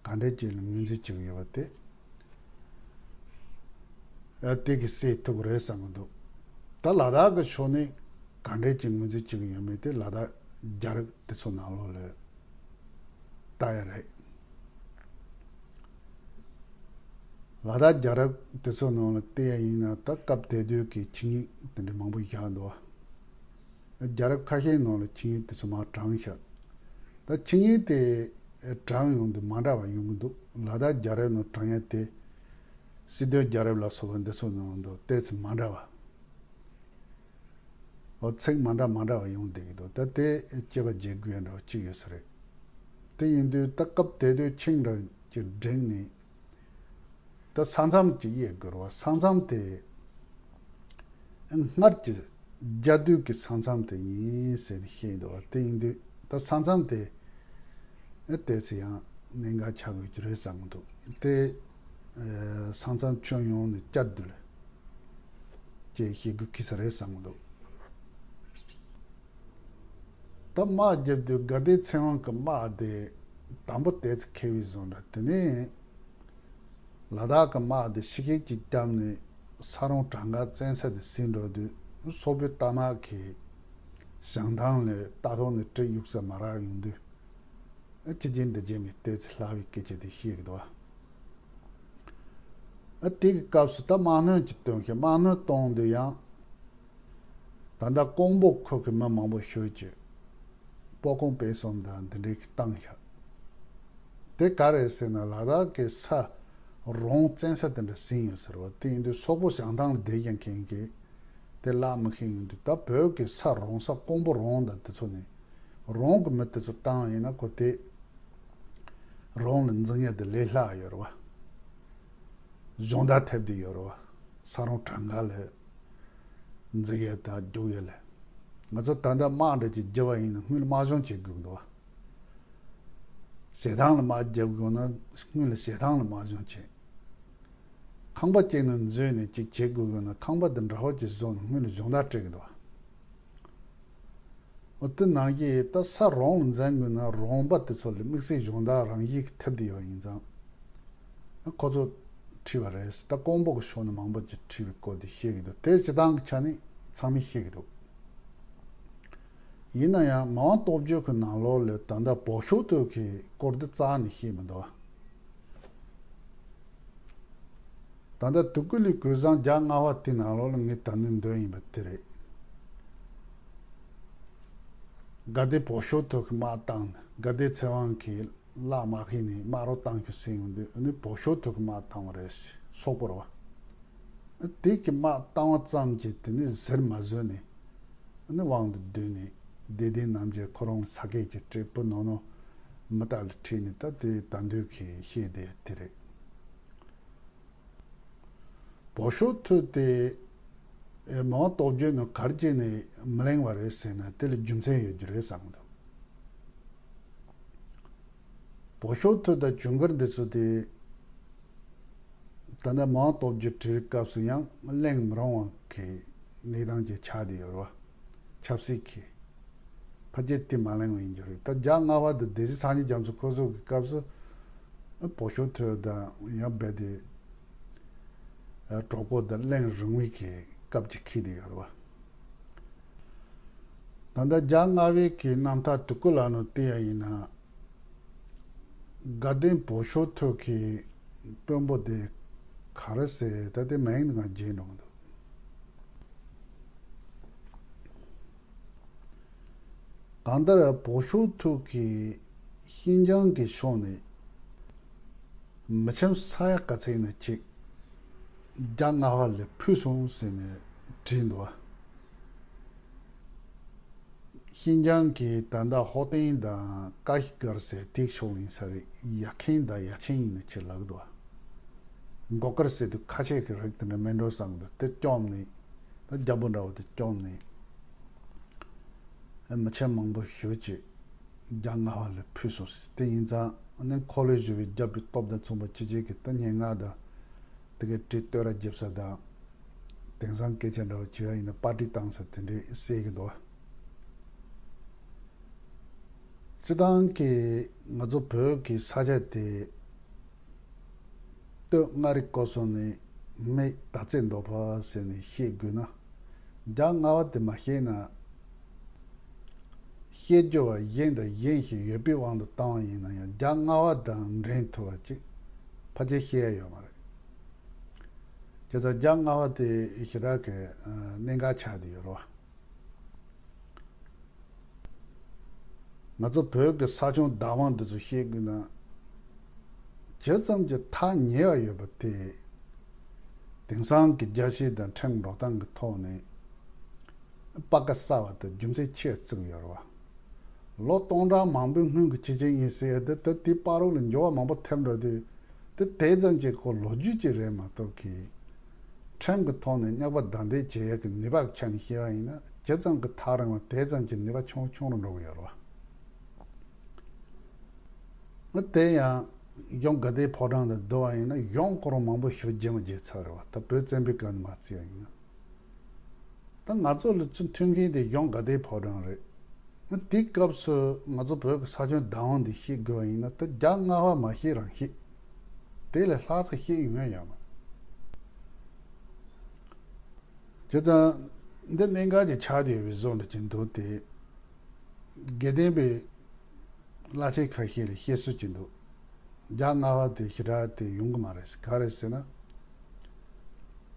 ག་འདྲས་ཅིག་ལ་ངོས་འཛིན་བྱེད་ཀྱི་ཡོད་པ་དེ། ཨ་དེ་གི་སེལ་ཐུབ་ཀྱི་རེད་བསམ་གྱི་འདུག་ད་ལ་དྭགས་ཀྱི་ཕྱོགས་ནས་ག་འདྲས་ཀྱི་ངོས་འཛིན་བྱེད་ཀྱི་ཡོད་མེད་དེ་ལ་དྭགས་རྒྱལ་རབས་དེ་ཚོ་ནང་ལོགས་ལ་ལྟ་ཡ་རེད། ལ་དྭགས་རྒྱལ་རབས་དེ་ཚོ་ནང་ལ་བལྟས་ཡ་ཡིན་ན་ད་སྐབས་དེ་དུས་ཀྱི་ཆིངས་ཡིག་དེ་འདྲ་མང་པོ་བཞག་འདུག་རྒྱལ་རབས་ཁ་ཤས་ནང་ལ་ཆིངས་ཡིག་དེ་ཚོ་མར་དྲངས་ཤག་ད་ཆིངས་ཡིག་དེ་དྲངས་ཡོང་དུས་མ་འདྲ་བ་ཡོང་གི་འདུག་ལ་དྭགས་རྒྱལ་རབས་ནང་དྲངས་ཡ་དེ་སྲིད་དོན་རྒྱལ་རབས་ལ་སོགས་པ་འདི་ཚོ་ནང་དུ་ཏོག་ཙམ་མ་འདྲ་བ། འོ་ཚིག་མ་འདྲ་མ་འདྲ་བ་ཡོང་བསྡད་ཀྱི་འདུག་ད་དེ་དཔྱད་པ་བྱེད་དགོས་ཡ་འདྲ་བ་གཅིག་ཡོད་ས་རེད། དེ་ཡིན་དུས་ད་སྐབས་དེ་དུས་ཆིངས་འདྲ་ཅིག་བསྒྲིགས་ནས་ད་ས་མཚམས་ཅིག་དབྱེ་དགོས་རེད་བ། ས་མཚམས་དེ་སྔར་གྱི་རྒྱ་སྟོད་ཀྱི་ས་མཚམས་དེ་ཡིན་ཟེར་ནས་བཤད་འདུག་བ། དེ་ཡིན་དུས་ད་ས་མཚམས་དེ་ཨེ་ཏོག་ཙམ་ཡང་གནད་འགག་ཆགས་དགོས་ཀྱི་རེད་བསམ་གྱི་འདུག་དེ་ཨེ་ས་མཚམས་ཁྱོན་ཡོངས་ནས་བསྐྱར་བསྡུ་ལ་ཅེས་ཞུ་དགོས་ཀྱི་ས་རེད་བསམ་གྱི་འདུག་ད་དམག་རྒྱབ་དུས་དགའ་ལྡན་ཚེ་དབང་གི་དམག་དེ་དང་པོ་ཏོག་ཙམ་ཁེ་བའི་བཟོ་འདྲ། དེ་ནས་ལ་དྭགས་ཀྱི་དམག་དེ་ཕྱི་ཁེག་ཅིག་བརྒྱབ་ནས་ས་རོང་བྲག་འགག་བཙན་ས་དེ་ཟིན་འགྲོ་དུས་སོག་པོའི་རྟ་དམག་གིས་བྱང་ཐང་ལ་རྟ་ཐོག་ནས་གྲི་གཡུག་ས་མ་རག་ཡོང་དུས། ཨ་ཅི་བྱེད་འདི་བྱེད་མི་ལྟས་ཚེ་ལྷ་བའི་སྐད་ཆ་དེ་བཤད་ཀྱི་འདུག་བ། ཨ་དེ་གི་སྐབས་སུ་ད་དམག་སྣོད་ཀྱི་སྟོན་མཁན་དམག་སྣོད་གཏོང་དུས་ཡང་། ད་ལྟ་ཀོང་པོ་ཁུལ་གྱི་མི་མང་པོ་ཞིག་གིས་སྤོ་ཁོང་སྤེལ་གསུམ་དང་འདི་འདྲའི་བཏང་ཤག་དེ་ག་རེད་ཟེར་ན་ལ་དྭགས་ཀྱི་ས་རོང་བཙན་ས་དེ་འདྲ་ཟིན་ཡོད་ཟེར་བ་དེ་ཡིན་དུས་སོག་པོ་བྱང་ཐང་ལ་བསྡད་ཀྱང་མཁན་གྱིས་དེ་བརླག་མི་ཤེས་ཡོང་དུས་ད་བོད་ཀྱི་ས་རོང་ས་ཀོང་པོ་རོང་དང་དེ་ཚོ་ནས་རོང་གི་མི་དེ་ཚོ་བཏང་ཡིན་ན་ཁོ་དེ་རོང་ལ་འཛིན་ཡ་དེ་ལས་སླ་ཡོད་རེད་བ། སྦྱོང་བརྡར་ཐེབས་བསྡད་ཡོད་རེད་བ། ས་རོང་གྲངས་ཀ་ལ་འཛིན་ཡ་དང་རྒྱུག་ཡ་ལ། ང་ཚོ་ད་ལྟ་དམག་འདྲ་ཅིག་རྒྱབ་པ་ཡིན་ན་སྔོན་ལ་དམག་སྦྱོང་བྱེད་དགོས་འདུག་བ། བྱེ་ཐང་ལ་དམག་རྒྱབ་དགོས་ན་སྔོན་ལ་བྱེ་ཐང་ལ་དམག་སྦྱོང་བྱེད། ཁང་པ་གཅིག་ནང་འཛུལ་ནས་ཅིག་བྱེད་དགོས་དགོས་ན་ཁང་པ་དེ་འདྲ་བོ་ཅིག་བཟོ་ནས་སྔོན་ལ་སྦྱོང་བརྡར་སྤྲད་ཀྱི་འདུག་བ། འོ་དེ་ནང་བཞིན་ད་ས་རོང་ལ་འཛིན་དགོས་ན་རོང་པ་དེ་ཚོ་ལ་དམིགས་བསལ་སྦྱོང་བརྡར་རང་བཞིན་གྱིས་ཐེབས་བསྡད་ཡོད་ཡིན་ཙང་། ཁོ་ཚོ་ཁྲིད་པ་རེད། ད་ཀོང་པོ་གི་ཕྱོགས་ནས་མང་པོ་ཅིག་ཁྲིད་པའི་སྐོར་དེ་བཤད་ཀྱི་འདུག་དེ་སྤྱིར་བཏང་གི་ཆ་ནས་ཚང་མས་ཤེས་ཀྱི་འདུག་ཡིན་ན་ཡང་མི་དབང་སྟོབས་རྒྱས་ཀྱི་ནང་ལོགས་ལ་ད་ལྟ་བོད་ཤོག་ཐོག་གི་སྐོར་འདི་རྩ་ནས་ཤེས་མི་འདུག་ད་ལྟ་དུས་ཀུན་ལས་གོས་བཟང་རྒྱ་རྔ་བ་དེ་ནང་ལོགས་ལ་ངས་ད་ནི་འདོན་ཡིན་པ་དེ་རེད། དགའ་ལྡན་བོད་ཤོག་ཐོག་གི་དམག་བཏང་ནས་དགའ་ལྡན་ཚེ་དབང་གིས་བརླག་མ་ཤེས་ནས་དམག་རོགས་བཏང་རྒྱུ་ཟིན་ཡོང་དུས་ཨ་ནི་བོད་ཤོག་ཐོག་གི་དམག་བཏང་བ་རེད། སོག་པོ་རེད་བ། དེ་གི་དམག་བཏང་བ་ཙམ་གྱིས་དེ་ནི་ཟུར་མ་བཟོས་ནས་ཨ་ནི་དབང་དུ་བསྡུས་ནས་བདེ་ལྡན་རྣམ་རྒྱལ་ཁོ་རང་ས་སྐད་ཀྱི་སྤྲེལ་བུ་ནོ་ནོ་མི་དག་ལ་ཁྲིད་ནས་ད་དེ་ད་འདོད་ཀྱི་བཤད་བསྡད་དེ་རེད། བོད་ཤོག་ཐོག་དེ་མི་དབང་སྟོབས་རྒྱས་ནས་ག་རེ་བྱས་ནས་མི་གླེང་བ་རེད་ཟེར་ན་དེ་ལ་རྒྱུ་མཚན་ཡོད་རྒྱུ་རེད་བསམ་གྱི་འདུག་བོད་ཤོག་ཐོག་དང་ཇུན་གར་འདི་ཚོ་དེ་ད་ལྟ་མི་དབང་སྟོབས་རྒྱས་བྲིས་སྐབས་སུ་ཡང་གླེང་མི་རུང་བ་གི་གནས་སྟངས་ཅིག་ཆགས་བསྡད་ཡོད་རེད་བ། ཆབ་སྲིད་ཀྱི། ཕལ་ཆེར་དེ་མ་གླེང་བ་ཡིན་རྒྱུ་རེད། ད་རྒྱ་རྔ་བ་དང་སྡེ་སྲིད་སངས་རྒྱས་རྒྱ་མཚོ་ཁོ་ཚོ་གི་སྐབས་སུ་བོད་ཤོག་ཐོག་དང་ཡང་རྦད་དེ་གྲོགས་པོ་དང་གླེང་རུང་བའི་གི་སྐབས་ཅིག་འཁེལ་བསྡད་ཡོད་རེད་བ། ད་ལྟ་རྒྱ་རྔ་བའི་གི་རྣམ་ཐར་དུས་སྐུ་ལ་ནོ་བལྟས་ཡ་ཡིན་ན། དགའ་ལྡན་བོད་ཤོག་ཐོག་གི་དཔོན་པོ་དེ་ག་རེ་ཟེར་ད་དེ་མ་ཡིན་ང་བརྗེད་འགྲོ་གི་འདུག་གང་ལྟར་བོད་ཤོག་ཐོག་གིས་ཤིན་ཅང་གི་ཕྱོགས་ནས་མི་ཁྱིམ་ས་ཡ་ག་ཚད་ཡིན་ན་ཅིག་རྒྱ་རྔ་བ་ལ་ཕུལ་སོང་ཟེར་ནས་བྲིས་འདུག་བ། ཤིན་ཅང་གི་ད་ལྟ་ཧོ་ཏིང་དང་ཀ་ཤི་ཀར་ཟེར་དེའི་ཕྱོགས་ཡིན་ས་རེད། ཡ་ཁེན་དང་ཡ་ཆེན་ཡིན་ན་ཅིག་ལབ་འདུག་བ། མགོ་དཀར་ཟེར་དུས་ཁ་ཆེ་གི་རིགས་དེ་འདྲ་མེད་འགྲོ་བསམ་འདུག་དེ་བཅོམ་ནས། ད་རྒྱལ་པོ་འདྲ་བོ་དེ་བཅོམ་ནས། ཨ་མི་ཆེན་མང་པོ་ཞེ་ཅིག་རྒྱ་རྔ་བ་ལ་ཕུལ་སོང་ཟེར། དེ་ཡིན་ཙང་ཨ་ནི་འཁོར་ལོས་སྒྱུར་བའི་རྒྱལ་པོའི་སྟོབས་དང་མཚུངས་པ་ཅི་བྱེད་ཀྱི་ད་སྙན་ངག་དང་དེ་གའི་བྲིས་བསྟོད་ར་རྒྱབ་ས་དང་། དེང་སང་སྐད་ཆ་འདྲ་བོ་བྱས་པ་ཡིན་ན་པར་ཊི་བཏང་ས་དེ་འདྲས་གསལ་གྱི་འདུག་སྤྱིར་བཏང་གི་ང་ཚོ་བོད་ཀྱི་ས་ཆ་དེ། སྟོད་མངའ་རིས་སྐོར་སོང་ནས་སྨད་དར་རྩེ་མདོ་ཕ་ཟེར་ནས་བཤད་དགོས་ན། རྒྱ་རྔ་བ་དེ་མ་བཤད་ན། བཤད་རྒྱུ་བ་གཞན་དང་གཞན་ཞིག་ཡོད་པའི་དབང་དུ་བཏང་བ་ཡིན་ན་ཡང་རྒྱ་རྔ་བ་དང་འགྲན་ཐུབ་པ་ཅིག་ཕལ་ཆེར་བཤད་ཡ་ཡོད་མ་རེད། བྱས་ཙང་རྒྱ་རྔ་བ་དེ་ཞེ་དྲག་གི་གནད་འགག་ཆགས་བསྡད་ཡོད་རེད་བ། ང་ཚོ་བོད་ཀྱི་ས་ཆུང་བདག་དབང་འདི་ཚོ་བཤད་དགོས་ན། ཇི་ཙམ་གྱི་ཐག་ཉེ་བ་ཡོད་པ་དེ། དེང་སང་གི་རྒྱལ་སྤྱི་དང་ཁྲིམས་འགྲོ་སྟངས་ཀྱི་ཐོག་ནས། སྤ་ག་ས་བ་དང་རྒྱུ་མཚན་ཆེ་བརྩི་གི་ཡོད་རེད་བ། ལོ་སྟོང་ཕྲག་མང་པོའི་སྔོན་གྱི་ཆི་ཆི་ཡིན་ཟེར་ཡ་དེ་ད་དེའི་བར་རོགས་ལ་འགྱུར་བ་མང་པོ་ཐེབས་འགྲོ་དུས། དེ་དེ་ཙམ་གྱི་ཁོ་ལོ་རྒྱུས་ཅིག་རེད་མ་གཏོགས་ཀྱི། ཁྲིམས་ཀྱི་ཐོག་ནས་བསྙགས་པ་བདའ་འདེད་བྱེད་ཡག་གི་ནུས་པ་ཆ་ནས་བཤད་པ་ཡིན་ན་ཇི་ཙམ་གྱི་ཐག་རིང་བ་དེ་ཙམ་གྱི་ནུས་པ་ཆུང་ཆུང་རུ་འགྲོ་གི་ཡོད་རེད་བ། ཨ་དེ་ཡང་གཞུང་དགའ་ལྡན་ཕོ་བྲང་དུ་བསྡུ་བ་ཡིན་ན་གཞུང་ཁོ་རང་མང་པོ་ཞིག་བརྗེ་མི་བརྗེ་ཚར་རེད་བ། ད་བོད་བཙན་པོའི་སྐབས་ནས་མ་བརྩིས་པ་ཡིན་ན། ད་ང་ཚོ་ལ་ཚུར་མཐུན་མཁན་དེ་གཞུང་དགའ་ལྡན་ཕོ་བྲང་རེད། དེའི་སྐབས་སུ་ང་ཚོ་བོད་ཀྱི་ས་ཁྱོན་བདག་དབང་འདི་བཤད་དགོས་པ་ཡིན་ན་ད་རྒྱ་རྔ་བ་མ་བཤད་རང་བཤད། དེ་ལས་ལྷག་ཙམ་བཤད་ཡོང་ཡ་ཡོད་མ་རེད། བྱས་ཙང་འདི་གནད་འགག་ཅིག་ཆགས་བསྡད་ཡོད་པའི་བཟོ་འདྲ་ཅིག་འདུག་སྟེ། དགེ་ལྡན་པའི་ བླ་ཆེན་ཁ་ཤས་ལ་བཤད་སྲོལ་ཅིག་འདུག་རྒྱ་སྔ་བ་དེ་ཞེ་དྲག་དེ་ཡོང་གི་མ་རེད་ཟེར། ག་རེ་ཟེར་ན།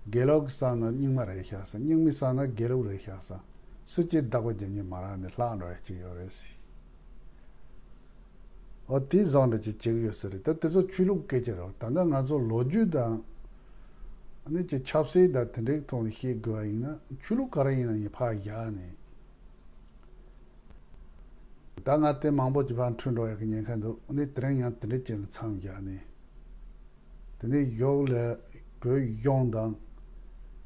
དགེ་ལུགས་ཀྱི་བསམ་ན་རྙིང་མ་རེད་ཤག་ཟེར། རྙིང་མའི་བསམ་ན་དགེ་ལུགས་རེད་ཤག་ཟེར། སུ་གཅིག་བདག་པོ་རྒྱག་མཁན་མ་རག་ནས་ལྷག་འགྲོ་ཡ་ཅིག་ཡོད་རེད་ཟེར། འོ་དེ་བཟང་འདྲ་ཅིག་བྱེད་ཀྱི་ཡོད་ས་རེད། ད་དེ་ཚོ་ཆོས་ལུགས་སྐད་ཆ་རེད། ད་ལྟ་ང་ཚོ་ལོ་རྒྱུས་དང་ཨ་ནི་ཅིག་ཆབ་སྲིད་དང་དེ་འདྲའི་ཐོག་ནས་བཤད་དགོས་པ་ཡིན་ན། ཆོས་ལུགས་ག་རེ་ཡིན་ན་ཡིན་ཕར་བཞག་ནས། ད་ང་དེ་མང་པོ་ཅིག་ཕར་འཁྲུལ་འགྲོ་ཡག་གི་ཉེན་ཁ་འདུག་ཨ་ནི་དེ་རིང་ཡང་དེ་འདྲ་ཅིག་ལ་མཚམས་བཞག་ནས། དེ་ནས་གཞུག་ལ་བོད་གཞུང་དང་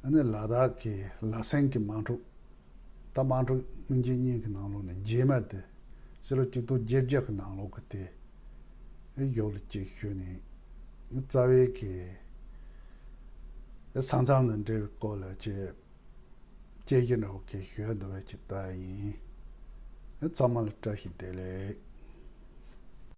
ཨ་ནི་ལ་དྭགས་ཀྱི་ལ་སེང་གི་དམག་འཁྲུག་ད་དམག་འཁྲུག་སྔོན་ཆད་གཉིས་ཀྱི་ནང་ལོགས་ནས་རྗེས་མ་དེ། ཕྱི་ལོ་ཆིག་སྟོང་བརྒྱད་བརྒྱ་གི་ནང་ལོགས་ཀྱི་དེ་ཨེ་གཞུག་ལ་ཅིག་ཞུས་ནས། རྩ་བའི་གི་ས་མཚམས་དང་འབྲེལ་བའི་སྐོར་ལ་ཅིག་དཔྱད་གཞི་འདྲ་བོ་གི་ཞུ་ཡ་འདུག་པ་ཅིག་ལྟ་ཡིན། ཨེ་ཚང་མ་ལ་བཀྲ་ཤིས་བདེ་ལེགས།